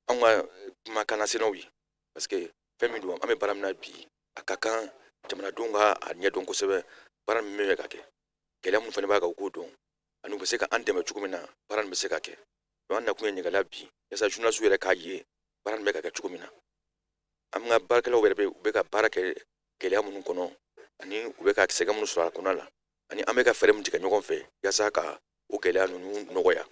anw ka kumakannasennaw ye, parce que fɛn min don, an bɛ baara min na bi, a ka kan jamanadenw ka a ɲɛdɔn kosɛbɛ, baara min bɛ ka kɛ, gɛlɛya min fana b'a kan, u k'o dɔn, ani u bɛ se ka an dɛmɛ cogo min na baara nin bɛ se ka kɛ. Donc an nakun ye ɲɛgɛla bi, yaasa journaliste yɛrɛ k'a ye baara nin bɛ ka kɛ cogo min na, an ka baarakɛlaw yɛrɛ bɛ u bɛ ka baara kɛ gɛlɛya minnu kɔnɔ, ani u bɛ ka sɛgɛn minnu sɔrɔ a kɔnɔ la, ani an bɛ ka fɛɛrɛ min tigɛ ɲɔgɔn fɛ yaasa ka o gɛlɛya ninnu nɔgɔya.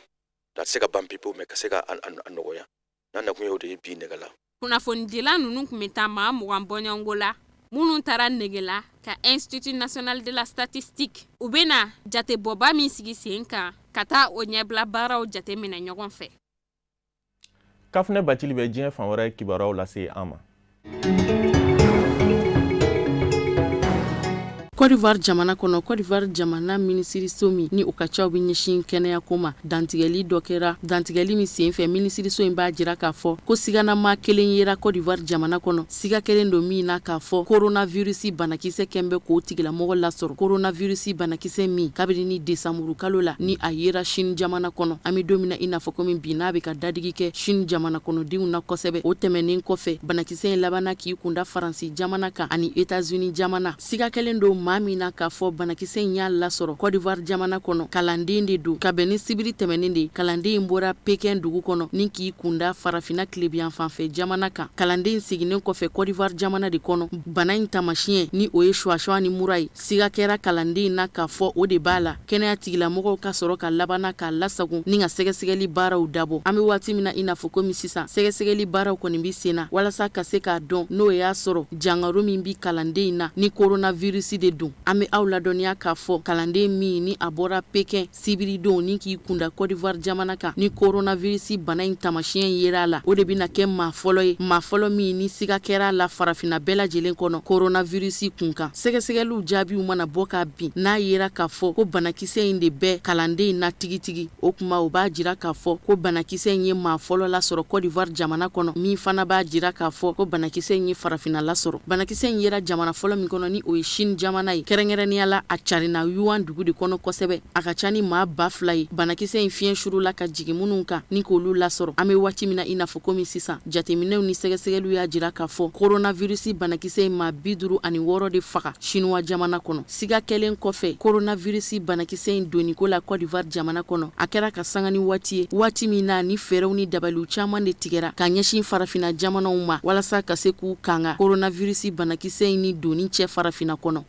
A tɛ se ka ban pewu, mais ka se ka a nɔgɔya, n'an nakun ye o de ye bi nɛgɛ la. Kunnafonidila ninnu tun bɛ taa maa 20 bɔɲɔgɔnko la minnu taara Negela ka Institut national de la statistique, u bɛna jatebɔba min sigi sen kan, ka taa o ɲɛbila baaraw jate minɛ ɲɔgɔn fɛ. Kafunɛ Bacili bɛ diɲɛ fan wɛrɛ kibaruyaw lase an ma. Côte d'Ivoire jamana kɔnɔ, Côte d'Ivoire jamana minisiriso min ni o ka caw bɛ ɲɛsin kɛnɛyako ma, dantigɛli dɔ kɛra. Dantigɛli min senfɛ, minisiriso in b'a jira k'a fɔ ko siganama kelen yera Côte d'Ivoire jamana kɔnɔ. Siga kelen don min na k'a fɔ coronavirus banakisɛ kɛn bɛ k'o tigilamɔgɔ lasɔrɔ. Coronavirus banakisɛ min, kabini ni desanburu kalo la ni a yera Chine jamana kɔnɔ, an bɛ don min na i n'a fɔ komi bi, n'a bɛ ka dadigi kɛ Chine jamana kɔnɔdenw na kosɛbɛ. O tɛmɛnen kɔfɛ, banakisɛ in labanna k'i kunda Faransi jamana kan ani États-Unis jamana. Siga kelen don. maa min na k'a fɔ banakisɛ in y'a lasɔrɔ Côte d'Ivoire jamana kɔnɔ, kalanden de don. Ka bɛn ni sibiri tɛmɛnen de, kalanden in bɔra Pekin dugu kɔnɔ ni k'i kunda farafinna tilebinyanfanfɛ jamana kan. Kalanden in seginnen kɔfɛ Côte d'Ivoire jamana de kɔnɔ, bana in taamasiyɛn ni o ye suwasuwa ni mura ye, siga kɛra kalanden in na k'a fɔ o de b'a la. Kɛnɛya tigilamɔgɔw ka sɔrɔ ka labanna k'a lasagon ni ka sɛgɛsɛgɛli baaraw dabɔ. An bɛ waati min na i n'a fɔ komi sisan, sɛgɛsɛgɛli baaraw kɔni bɛ sen na walasa ka se k'a dɔn n'o y'a sɔrɔ jangaro min bɛ kalanden in na ni coronavirus de don. An bɛ aw ladɔnniya k'a fɔ kalanden min ni a bɔra Pekin sibiridon ni k'i kunda Côte d'Ivoire jamana kan ni coronavirus bana in taamasiyɛn yera a la, o de bɛna kɛ maa fɔlɔ ye, maa fɔlɔ min ni siga kɛra a la farafinna bɛɛ lajɛlen kɔnɔ coronavirus kunkan. Sɛgɛsɛgɛliw jaabiw mana bɔ ka bin, n'a yera k'a fɔ ko banakisɛ in de bɛ kalanden in na tigitigi, o tuma o b'a jira k'a fɔ ko banakisɛ in ye maa fɔlɔ lasɔrɔ Côte d'Ivoire jamana kɔnɔ, min fana b'a jira k'a fɔ ko banakisɛ in ye farafinna lasɔrɔ. Banakisɛ in yera jamana fɔlɔ min kɔnɔ ni o ye Chine jamana ye, kɛrɛnkɛrɛnnenya la a carinna Wuhan dugu de kɔnɔ kosɛbɛ. A ka ca ni maa 2000 ye banakisɛ in fiɲɛ surula ka jigin minnu kan ni k'olu lasɔrɔ. An bɛ waati min na i n'a fɔ komi sisan, jateminɛw ni sɛgɛsɛgɛliw y'a jira k'a fɔ coronavirus banakisɛ in maa 56 de faga Chinois jamana kɔnɔ. Siga kɛlen kɔfɛ coronavirus banakisɛ in donniko la Côte d'Ivoire jamana kɔnɔ, a kɛra ka sanga ni waati ye, waati min na ni fɛɛrɛw ni dabaliw caman de tigɛra ka ɲɛsin farafinna jamanaw ma walasa ka se k'u kanga coronavirus banakisɛ in ni donni cɛ farafinna kɔnɔ.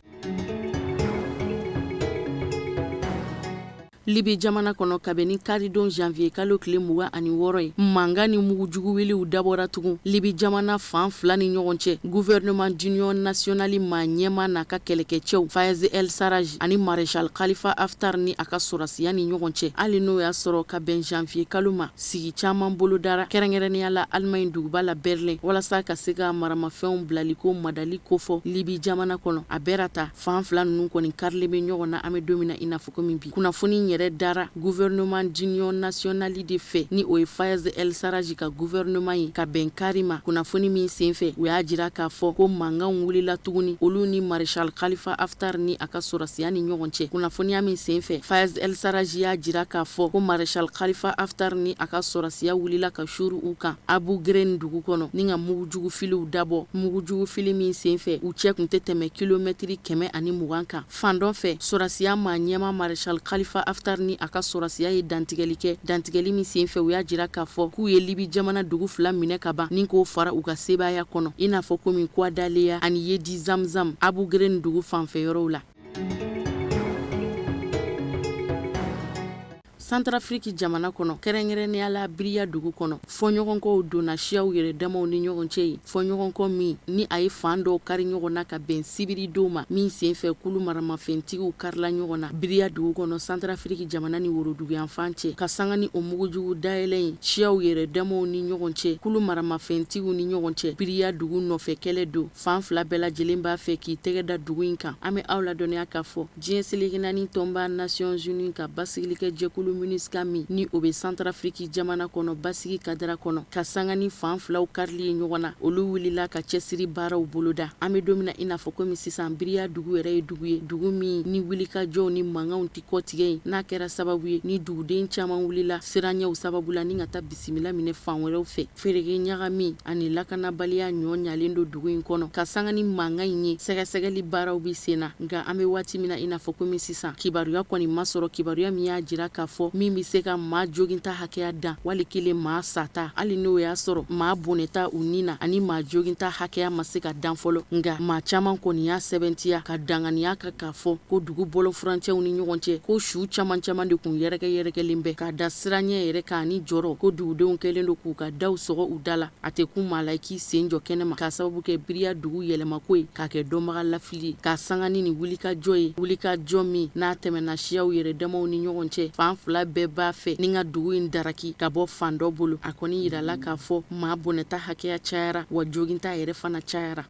Libi jamana kɔnɔ, kabini karidon janvier kalo tile 26 ye, mankan ni mugujuguwuliw dabɔra tugun Libi jamana fan fila ni ɲɔgɔn cɛ. Gouvernement d'union nationale maa ɲɛmaa n'a ka kɛlɛkɛcɛw Fayez El Sarraj ani Maréchal Khalifa Haftar ni a ka sɔrɔdasiya ni ɲɔgɔn cɛ, hali n'o y'a sɔrɔ ka bɛn janvier kalo ma, sigi caman bolodara kɛrɛnkɛrɛnnenya la Allemagne duguba la Berlin walasa ka se ka maramafɛnw bilaliko madali kofɔ Libi jamana kɔnɔ. A bɛɛ ta fan fila ninnu kɔni karilen bɛ ɲɔgɔn na an bɛ don min na i n'a fɔ komi bi. Kunnafoni in yɛrɛ dara gouvernement d'union nationale de fɛ ni o ye Fayez El Sarraj ka gouvernement ye ka bɛn kari ma. Kunnafoni min senfɛ, u y'a jira k'a fɔ ko mankanw wulila tuguni olu ni Maréchal Khalifa Haftar ni a ka sɔrɔdasiya ni ɲɔgɔn cɛ. Kunnafoniya min senfɛ, Fayez El Sarraj y'a jira k'a fɔ ko Maréchal Khalifa Haftar ni a ka sɔrɔdasiya wulila ka suuru u kan Abu Gren dugu kɔnɔ ni ka mugujugufiliw dabɔ, mugujugufili min senfɛ u cɛ tun tɛ tɛmɛ kilomɛtiri 120 kan. Fan dɔ fɛ, sɔrɔdasiya maa ɲɛmaa Maréchal Khalifa Haftar ni a ka sɔrɔdasiya ye dantigɛli kɛ, dantigɛli min senfɛ u y'a jira k'a fɔ k'u ye Libi jamana dugu fila minɛ ka ban ni k'o fara u ka sebaaya kɔnɔ, i n'a fɔ komi Kouadaleya ani Yedi Zamzam Abu Gren dugu fanfɛ yɔrɔw la. Santarafiriki jamana kɔnɔ, kɛrɛnkɛrɛnnenya la Biriya dugu kɔnɔ, fɔɲɔgɔnkɔw donna siyaw yɛrɛ damaw ni ɲɔgɔn cɛ yen. Fɔɲɔgɔnkɔ min ni a ye fan dɔw kari ɲɔgɔn na ka bɛn sibiridon ma, min senfɛ kulu maramafɛntigiw karila ɲɔgɔn na Biriya dugu kɔnɔ, Santarafiriki jamana ni woroduguyanfan cɛ, ka sanga ni o mugujugu dayɛlɛ ye siyaw yɛrɛ damaw ni ɲɔgɔn cɛ, kulu maramafɛntigiw ni ɲɔgɔn cɛ. Biriya dugu nɔfɛ kɛlɛ don, fan fila bɛɛ lajɛlen b'a fɛ k'i tɛgɛ da dugu in kan. An bɛ aw ladɔnniya k'a fɔ Diɲɛ seleke naani tɔnba Nations Unies ka basigilikɛ jɛkulu MINUSCA min ni o bɛ Santarafiriki jamana kɔnɔ basigi kadara kɔnɔ, ka sanga ni fan filaw karili ye ɲɔgɔn na, olu wulila ka cɛsiri baaraw boloda. An bɛ don min na i n'a fɔ komi sisan, Biriya dugu yɛrɛ ye dugu ye, dugu min ni wulikajɔw ni mankanw tɛ kɔtigɛ yen, n'a kɛra sababu ye ni duguden caman wulila siranɲɛw sababu la ni ka taa bisimila minɛ fan wɛrɛw fɛ. Fereke ɲagami ani lakanabaliya ɲɔ ɲalen don dugu in kɔnɔ ka sanga ni mankan in ye. Sɛgɛsɛgɛli baaraw bɛ sen na, nka an bɛ waati min na i n'a fɔ komi sisan, kibaruya kɔni ma sɔrɔ, kibaruya min y'a jira k'a fɔ min bɛ se ka maa joginta hakɛya dan wali kelen maa sata, hali n'o y'a sɔrɔ maa bɔnɛta u ni na ani maa joginta hakɛya ma se ka dan fɔlɔ. Nka maa caman kɔni y'a sɛbɛntiya ka danganiya kan k'a fɔ ko dugu bɔlɔn furancɛw ni ɲɔgɔn cɛ, ko su caman caman de kun yɛrɛkɛ yɛrɛkɛlen bɛ ka da siranɲɛ yɛrɛ kan ani jɔrɔ, ko dugudenw kɛlen don k'u ka daw sɔgɔ u da la, a tɛ kun maa la i k'i sen jɔ kɛnɛma, k'a sababu kɛ Biriya dugu yɛlɛmako ye k'a kɛ dɔnbaga lafili ye, k'a sanga ni nin wulikajɔ ye, wulikajɔ min n'a tɛmɛna siyaw yɛrɛ damaw ni ɲɔgɔn cɛ. Fan fila bɛɛ b'a fɛ ni ka dugu in daraki ka bɔ fan dɔ bolo. A kɔni yirala k'a fɔ maa bɔnɛta hakɛya cayara, wa joginta yɛrɛ fana cayara.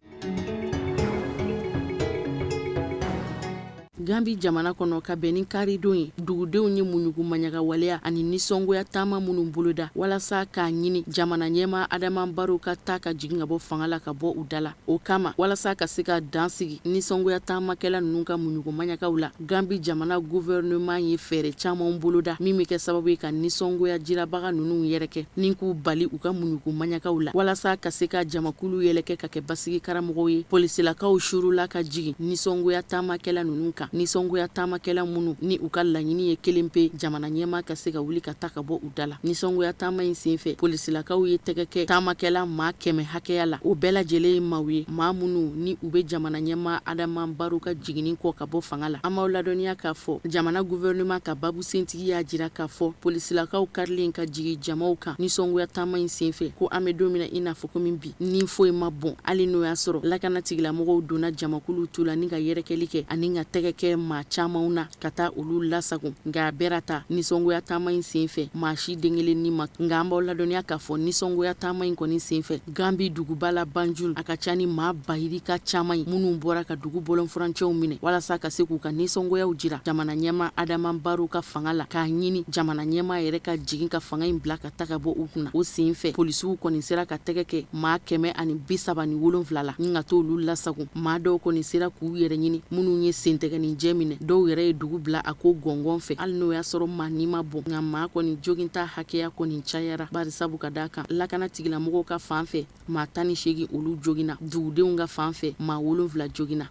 Gambi jamana kɔnɔ, ka bɛn ni karidon ye, dugudenw ye muɲugu maɲaga waleya ani nisɔngoya taama minnu boloda walasa k'a ɲini jamana ɲɛmaa Adama Baro ka taa ka jigin ka bɔ fanga la ka bɔ u da la. O kama, walasa ka se ka dan sigi nisɔngoya taamakɛla ninnu ka muɲugu maɲagaw la, Gambi jamana gouvernement ye fɛɛrɛ camanw boloda min bɛ kɛ sababu ye ka nisɔngoya jirabaga ninnu yɛrɛkɛ ni k'u bali u ka muɲugu maɲagaw la, walasa ka se ka jamakulu yɛlɛkɛ ka kɛ basigi karamɔgɔw ye. Polisilakaw surula ka jigin nisɔngoya taamakɛla ninnu kan, nisɔngoya taamakɛla minnu ni u ka laɲini ye kelen pe, jamana ɲɛmaa ka se ka wuli ka taa ka bɔ u da la. Nisɔngoya taama in senfɛ, polisilakaw ye tɛgɛ kɛ taamakɛla maa 100 hakɛya la. O bɛɛ lajɛlen ye maaw ye, maa minnu ni u bɛ jamana ɲɛmaa Adama Baro ka jiginni kɔ ka bɔ fanga la. An b'aw ladɔnniya k'a fɔ jamana gouvernement ka babusentigi y'a jira k'a fɔ polisilakaw karilen ka jigin jamaw kan nisɔngoya taama in senfɛ, ko an bɛ don min na i n'a fɔ komi bi, ni foyi ma bɔn, hali n'o y'a sɔrɔ lakana tigilamɔgɔw donna jamakulu tu la ni ka yɛrɛkɛli kɛ ani ka tɛgɛ kɛ maa camanw na ka taa olu lasagon. Nka a bɛra ta nisɔngoya taama in senfɛ, maa si den kelen ni ma. Nka an b'aw ladɔnniya k'a fɔ nisɔngoya taama in kɔni senfɛ, Gambi duguba la Banjul, a ka ca ni maa bayirika caman ye minnu bɔra ka dugu bɔlɔnfurancɛw minɛ walasa ka se k'u ka nisɔngoyaw jira jamana ɲɛmaa Adama Baro ka fanga la, k'a ɲini jamana ɲɛmaa yɛrɛ ka jigin ka fanga in bila ka taga bɔ u kunna. O senfɛ, polisiw kɔni sera ka tɛgɛ kɛ maa 137 la ni ka t'olu lasagon. Maa dɔw kɔni sera k'u yɛrɛ ɲini, minnu ye sentɛgɛninjɛ minɛ, dɔw yɛrɛ ye dugu bila a ko gɔngɔn fɛ, hali n'o y'a sɔrɔ maa ni ma bɔn. Nka maa kɔni joginta hakɛya kɔni cayara, barisabu ka d'a kan lakana tigilamɔgɔw ka fan fɛ, maa 18 olu joginna, dugudenw ka fan fɛ, maa 7 joginna.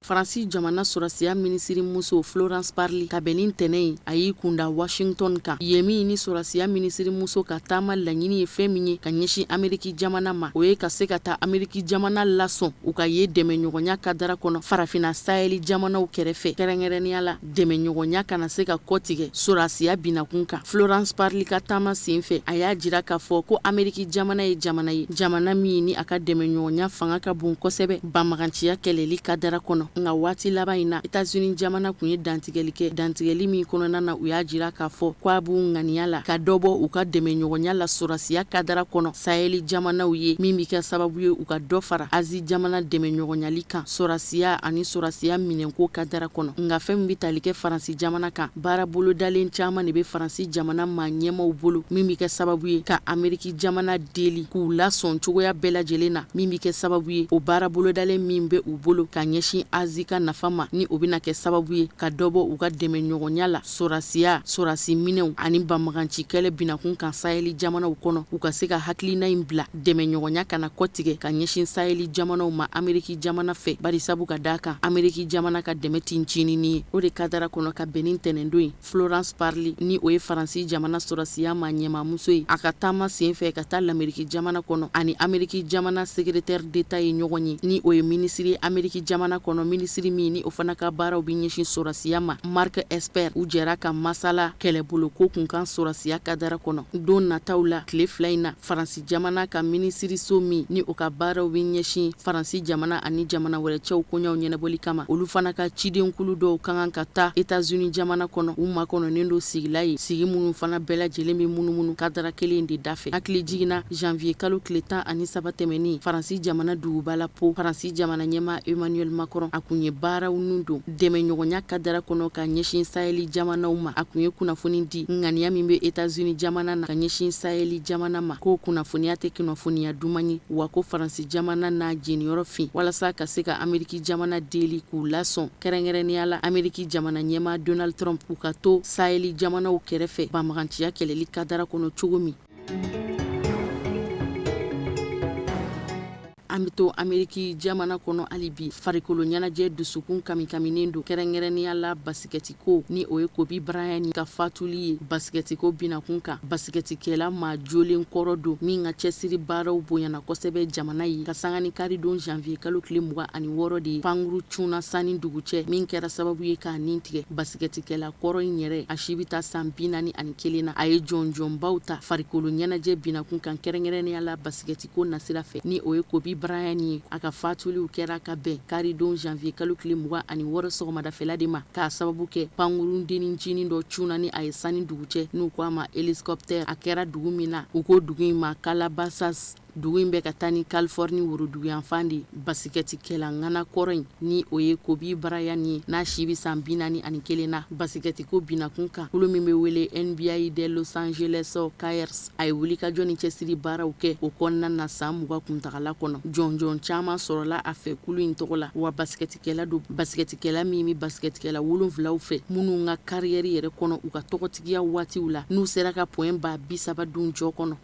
Faransi jamana sɔrɔsiya minisiri muso Florence Parly, ka bɛn ni ntɛnɛn ye, a y'i kunda Washington kan yen min ni sɔrɔsiya minisiri muso ka taama laɲini ye fɛn min ye ka ɲɛsin Ameriki jamana ma, o ye ka se ka taa Ameriki jamana lasɔn u ka ye dɛmɛɲɔgɔnya kadara kɔnɔ farafina sahɛli jamanaw kɛrɛfɛ, kɛrɛnkɛrɛnnenya la dɛmɛɲɔgɔnya kana se ka kɔtigɛ sɔrɔsiya binakun kan. Florence Parly ka taama senfɛ, a y'a jira k'a fɔ ko Ameriki jamana ye jamana ye, jamana min ni a ka dɛmɛɲɔgɔnya fanga ka bon kosɛbɛ banbaganciya kɛlɛli kadara kɔnɔ. Nka waati laban in na, Etats-Unis jamana tun ye dantigɛli kɛ, dantigɛli min kɔnɔna na u y'a jira k'a fɔ ko a b'u ŋaniya la ka dɔ bɔ u ka dɛmɛɲɔgɔnya la sɔrɔsiya kadara kɔnɔ sahɛli jamanaw ye, min bɛ kɛ sababu ye u ka dɔ fara Azi jamana dɛmɛɲɔgɔnyali kan sɔrɔsiya ani sɔrɔsiya minɛnko kadara kɔnɔ. Nka fɛn min bɛ tali kɛ Faransi jamana kan, baara bolodalen caman de bɛ Faransi jamana maa ɲɛmaaw bolo min bɛ kɛ sababu ye ka Ameriki jamana deli k'u lasɔn cogoya bɛɛ lajɛlen na, min bɛ kɛ sababu ye o baara bolodalen min bɛ u bolo ka ɲɛsin Azi ka nafa ma, ni o bɛna kɛ sababu ye ka dɔ bɔ u ka dɛmɛɲɔgɔnya la sɔrɔsiya, sɔrɔsi minɛnw ani banbaganci kɛlɛ binakun kan sahɛli jamanaw kɔnɔ, u ka se ka hakilina in bila dɛmɛɲɔgɔnya kana kɔtigɛ ka ɲɛsin sahɛli jamanaw ma Ameriki jamana fɛ, barisabu ka d'a kan Ameriki jamana ka dɛmɛ tɛ ncinin ye. O de kadara kɔnɔ, ka bɛn ni ntɛnɛndon ye, Florence Parly, ni o ye Faransi jamana sɔrɔsiya maa ɲɛmaamuso ye, a ka taama senfɛ ka taa Lameriki jamana kɔnɔ, ani Ameriki jamana secrétaire d'État ye ɲɔgɔn ye, ni o ye minisiri ye Ameriki jamana kɔnɔ, minisiri min ni o fana ka baaraw bɛ ɲɛsin sɔrɔsiya ma, Mark Esper. U jɛra ka masala kɛlɛbolo ko kunkan sɔrɔsiya kadara kɔnɔ don nataw la. Tile 2 in na, Faransi jamana ka minisiriso min ni o ka baaraw bɛ ɲɛsin Faransi jamana ani jamana wɛrɛ cɛw koɲɛw ɲɛnabɔli kama, olu fana ka cidenkulu dɔw ka kan ka taa Etats-Unis jamana kɔnɔ. U makɔnɔnen don sigila ye, sigi minnu fana bɛɛ lajɛlen bɛ munumunu kadara kelen de dafɛ. Hakili jiginna, janvier kalo tile 13 tɛmɛnen, Faransi jamana duguba la Pau, Faransi jamana ɲɛmaa Emmanuel Macron, a kun ye baaraw nun don dɛmɛɲɔgɔnya kadara kɔnɔ ka ɲɛsin sahɛli jamanaw ma. A kun ye kunnafoni di ŋaniya min bɛ Etats-Unis jamana na ka ɲɛsin sahɛli jamana ma, ko kunnafoniya tɛ kunnafoniya duman ye, wa ko Faransi jamana n'a jeniyɔrɔ fin walasa ka se ka Ameriki jamana deli k'u lasɔn, kɛrɛnkɛrɛnnenya la Ameriki jamana ɲɛmaa Donald Trump, u ka to sahɛli jamanaw kɛrɛfɛ banbaganciya kɛlɛli kadara kɔnɔ cogo min. An bɛ to Ameriki jamana kɔnɔ hali bi. Farikolo ɲɛnajɛ dusukun kamikaminen don, kɛrɛnkɛrɛnnenya la basikɛtiko, ni o ye Kobe Bryant ka fatuli ye basikɛtiko binakun kan. Basikɛtikɛla maa jolen kɔrɔ don min ka cɛsiri baaraw bonyana kosɛbɛ jamana ye, ka sanga ni karidon janvier kalo tile 26 de ye, pankuru cunna sanni dugu cɛ min kɛra sababu ye k'a nin tigɛ. Basikɛtikɛla kɔrɔ in yɛrɛ, a si bɛ taa san 41 na, a ye jɔnjɔnbaw ta farikolo ɲɛnajɛ binakun kan, kɛrɛnkɛrɛnnenya la basikɛtiko nasira fɛ, ni o ye Kobe Bryant ye. A ka fatuliw kɛra ka bɛn karidon janvier kalo tile 26 sɔgɔmadafɛla de ma, k'a sababu kɛ pankurundennin ncinin dɔ cunna ni a ye sanni dugu cɛ, n'u ko a ma hélicoptère. A kɛra dugu min na, u ko dugu in ma Calabasas. Dugu in bɛ ka taa ni Californie woroduguyanfan de. Basikɛtikɛla ŋana kɔrɔ in, ni o ye Kobe Bryant ye, n'a si bɛ san 41 na, basikɛtiko binakun kan, kulu min bɛ wele NBA de Los Angeles Lakers, a ye wulikajɔ ni cɛsiri baaraw kɛ o kɔnɔna na san 20 kuntagala kɔnɔ. Jɔnjɔn caman sɔrɔla a fɛ kulu in tɔgɔ la, wa basikɛtikɛla don, basikɛtikɛla min bɛ basikɛtikɛla wolonwulaw fɛ minnu ka kariyɛri yɛrɛ kɔnɔ, u ka tɔgɔtigiya waatiw la, n'u sera ka point 30 000 dun jɔ kɔnɔ.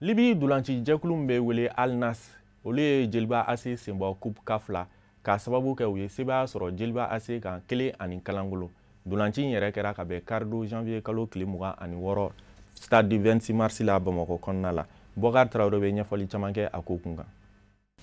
Libi dolanci jɛkulu min bɛ wele Al Nassr, olu ye Joliba AC senbɔ Coupe CAF la k'a sababu kɛ u ye sebaaya sɔrɔ Joliba AC kan 1-0. Dolanci in yɛrɛ kɛra ka bɛn karidon janvier kalo tile 26 stade du 26 mars la Bamakɔ kɔnɔna la. Bɔkari Tarawele bɛ ɲɛfɔli caman kɛ a ko kun kan.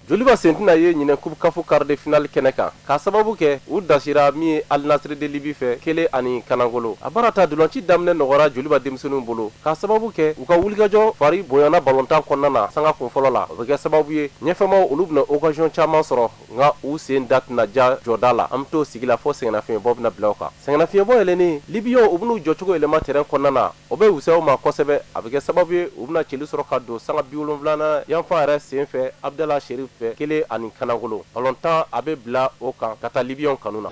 Joliba sen tɛna ye ɲinɛ Coupe CAF quart de finale kɛnɛ kan k'a sababu kɛ u dasira min ye Al Nassr de Libye fɛ 1-0. A baara ta dolanci daminɛ nɔgɔyara Joliba denmisɛnninw bolo k'a sababu kɛ u ka wulikajɔ fari bonyana balontan kɔnɔna na sanga kun fɔlɔ la. O bɛ kɛ sababu ye ɲɛfɛmaw olu bɛna occasion caman sɔrɔ, nka u sen da tɛna ja jɔda la. An bɛ t'o sigi la fo sɛgɛnnafiɲɛbɔ bɛna bila u kan. Sɛgɛnnafiɲɛbɔ yɛlɛnnen, Libyenw u bɛn'u jɔcogo yɛlɛma terrain kɔnɔna na. O bɛ wusaya u ma kosɛbɛ, a bɛ kɛ sababu ye u bɛna celu sɔrɔ ka don sanga 70nan yanfan yɛrɛ sen fɛ Abdala Sherif fɛ 1-0. Balontan a bɛ bila o kan ka taa Libyenw kanu na.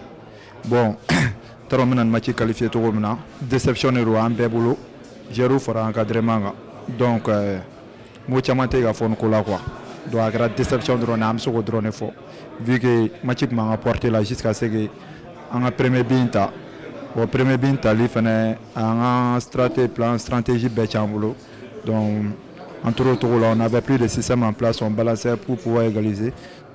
Bon n t'a dɔn n bɛna nin match qualifier cogo min na, déception de don an bɛɛ bolo, joueurs fara encadrement kan donc mot caman tɛ ka fɔ nin ko la quoi, donc a kɛra déception dɔrɔn de an bɛ se k'o dɔrɔn de fɔ vu que match tun b'an ka portée la jusqu'à ce que an ka premier but in ta. Bon, premier but in tali fana, an ka stratégie, plan stratégie bɛɛ c'an bolo. Donc an tora o cogo la, on avait plus de système en place, on balançait pour pouvoir égaliser,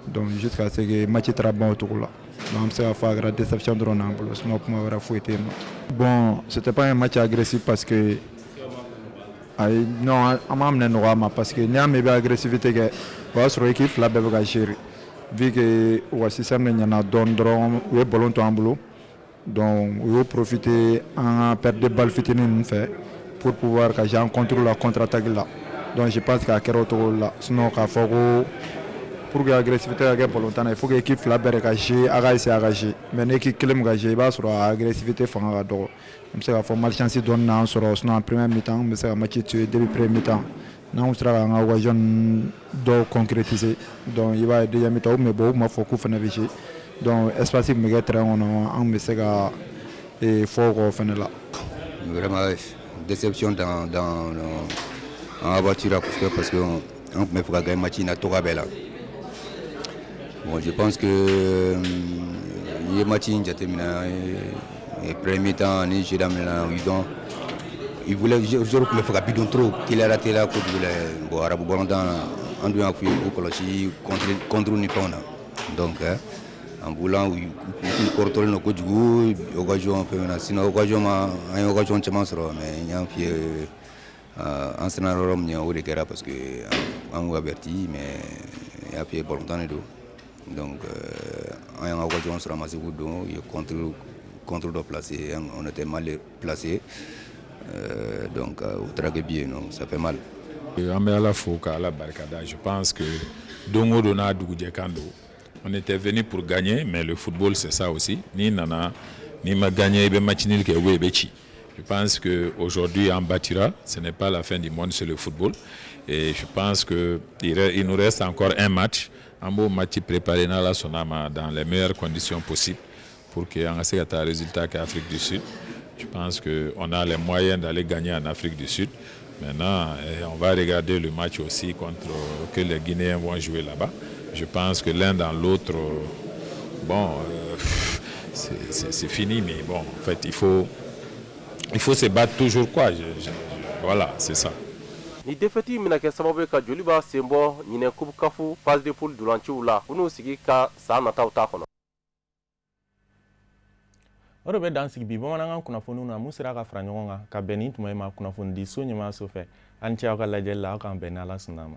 donc jusqu'à ce que match taara ban o cogo la. Donc an bɛ se k'a fɔ a kɛra déception dɔrɔn de y'an bolo, sinon kuma wɛrɛ foyi tɛ yen nɔ. Bon, c'était pas un match agressif parce que ayi, non, an m'a minɛ nɔgɔya ma parce que n'i y'a mɛn i bɛ agressivité kɛ, o y'a sɔrɔ équipe fila bɛɛ bɛ ka gérer. Vu que u ka système de ɲɛna dɔɔni dɔrɔn, u ye ballon to an bolo, donc u y'o profiter an ka perte de balle fitinin ninnu fɛ pour pouvoir ka jouer an contre la, contre attaque la. Donc je pense que a kɛra o cogo la. Sinon k'a fɔ ko pour que agressivité ka kɛ ballon tan na, il faut que équipe fila bɛɛ de ka jouer, a ka essayer a ka jouer. Mais ni équipe kelen bɛ ka jouer, i b'a sɔrɔ a agressivité fanga ka dɔgɔ. An bɛ se k'a fɔ malchance dɔɔni n'an sɔrɔ. Sinon en première mi-temps, an bɛ se ka match tuer depuis première mi-temps n'anw sera k'an ka occasion dɔw concrétiser. Donc i b'a ye, deuxième mi-temps, u tun bɛ bɔ, u tun b'a fɔ k'u fana bɛ jouer, donc espace tun bɛ kɛ terrain kɔnɔ, an bɛ se ka fɔ o kɔ fana la. Vraiment déception dans an aventure kosɛbɛ parce que an tun bɛ fɛ ka gagner match in na togoya bɛɛ la. Bon, je pense que n'i ye match in jateminɛ, premier mi-temps ni jeu daminɛna, ils ont ils voulaient, joueurs tun bɛ fɛ ka but don trop, teliyara teliya kojugu la. Bon, arabu balontan, an dun y'a f'u ye k'u kɔlɔsi contre contre ni fɛnw na. Donc en voulant, u tun kɔrɔtɔlen don kojugu occasion fɛn na. Sinon occasion ma, an ye occasion caman sɔrɔ, mais n y'a f'i ye, an siranna yɔrɔ min ɲɛ, o de kɛra parce que an y'u averti. Mais n y'a f'i ye, balontan de don. Donc an y'an ka occasion sɔrɔ, an ma se k'u don. U ye contre contre dɔ placé, on était mal placé, donc o taara kɛ but ye. Non, ça fait mal. An bɛ Ala fo ka Ala barikada. Je pense que don o don n'a dugujɛ kan don. On était venu pour gagner, mais le football, c'est ça aussi. N'i nana n'i ma gagner, i bɛ match nul kɛ ou i bɛ ci. Je pense que aujourd'hui an battura, ce n'est pas la fin du monde, c'est le football. Et je pense que il nous reste encore un match. An b'o match préparer n'Ala sɔnna ma dans les meilleures conditions possibles pour que an ka se ka taa résultat kɛ Afrique du Sud. Je pense que on a les moyens d'aller gagner en Afrique du Sud. Maintenant, on va regarder le match aussi contre que les Guinéens vont jouer là-bas. Je pense que l'un dans l'autre, bon, c'est fini, mais bon, en fait, il faut se battre toujours, quoi. Voilà, c'est ça. Ni défaite bɛna kɛ sababu ye ka Joliba sen bɔ ɲinɛ Coupe CAF phase de poule dolanciw la, u n'u sigi ka san nataw ta kɔnɔ. O de bɛ dan sigi bi bamanankan kunnafoniw na mun sera ka fara ɲɔgɔn kan ka bɛn nin tuma in ma kunnafonidi so ɲɛmaayaso fɛ. An ce aw ka lajɛli la, aw k'an bɛn ni Ala sɔnna a ma.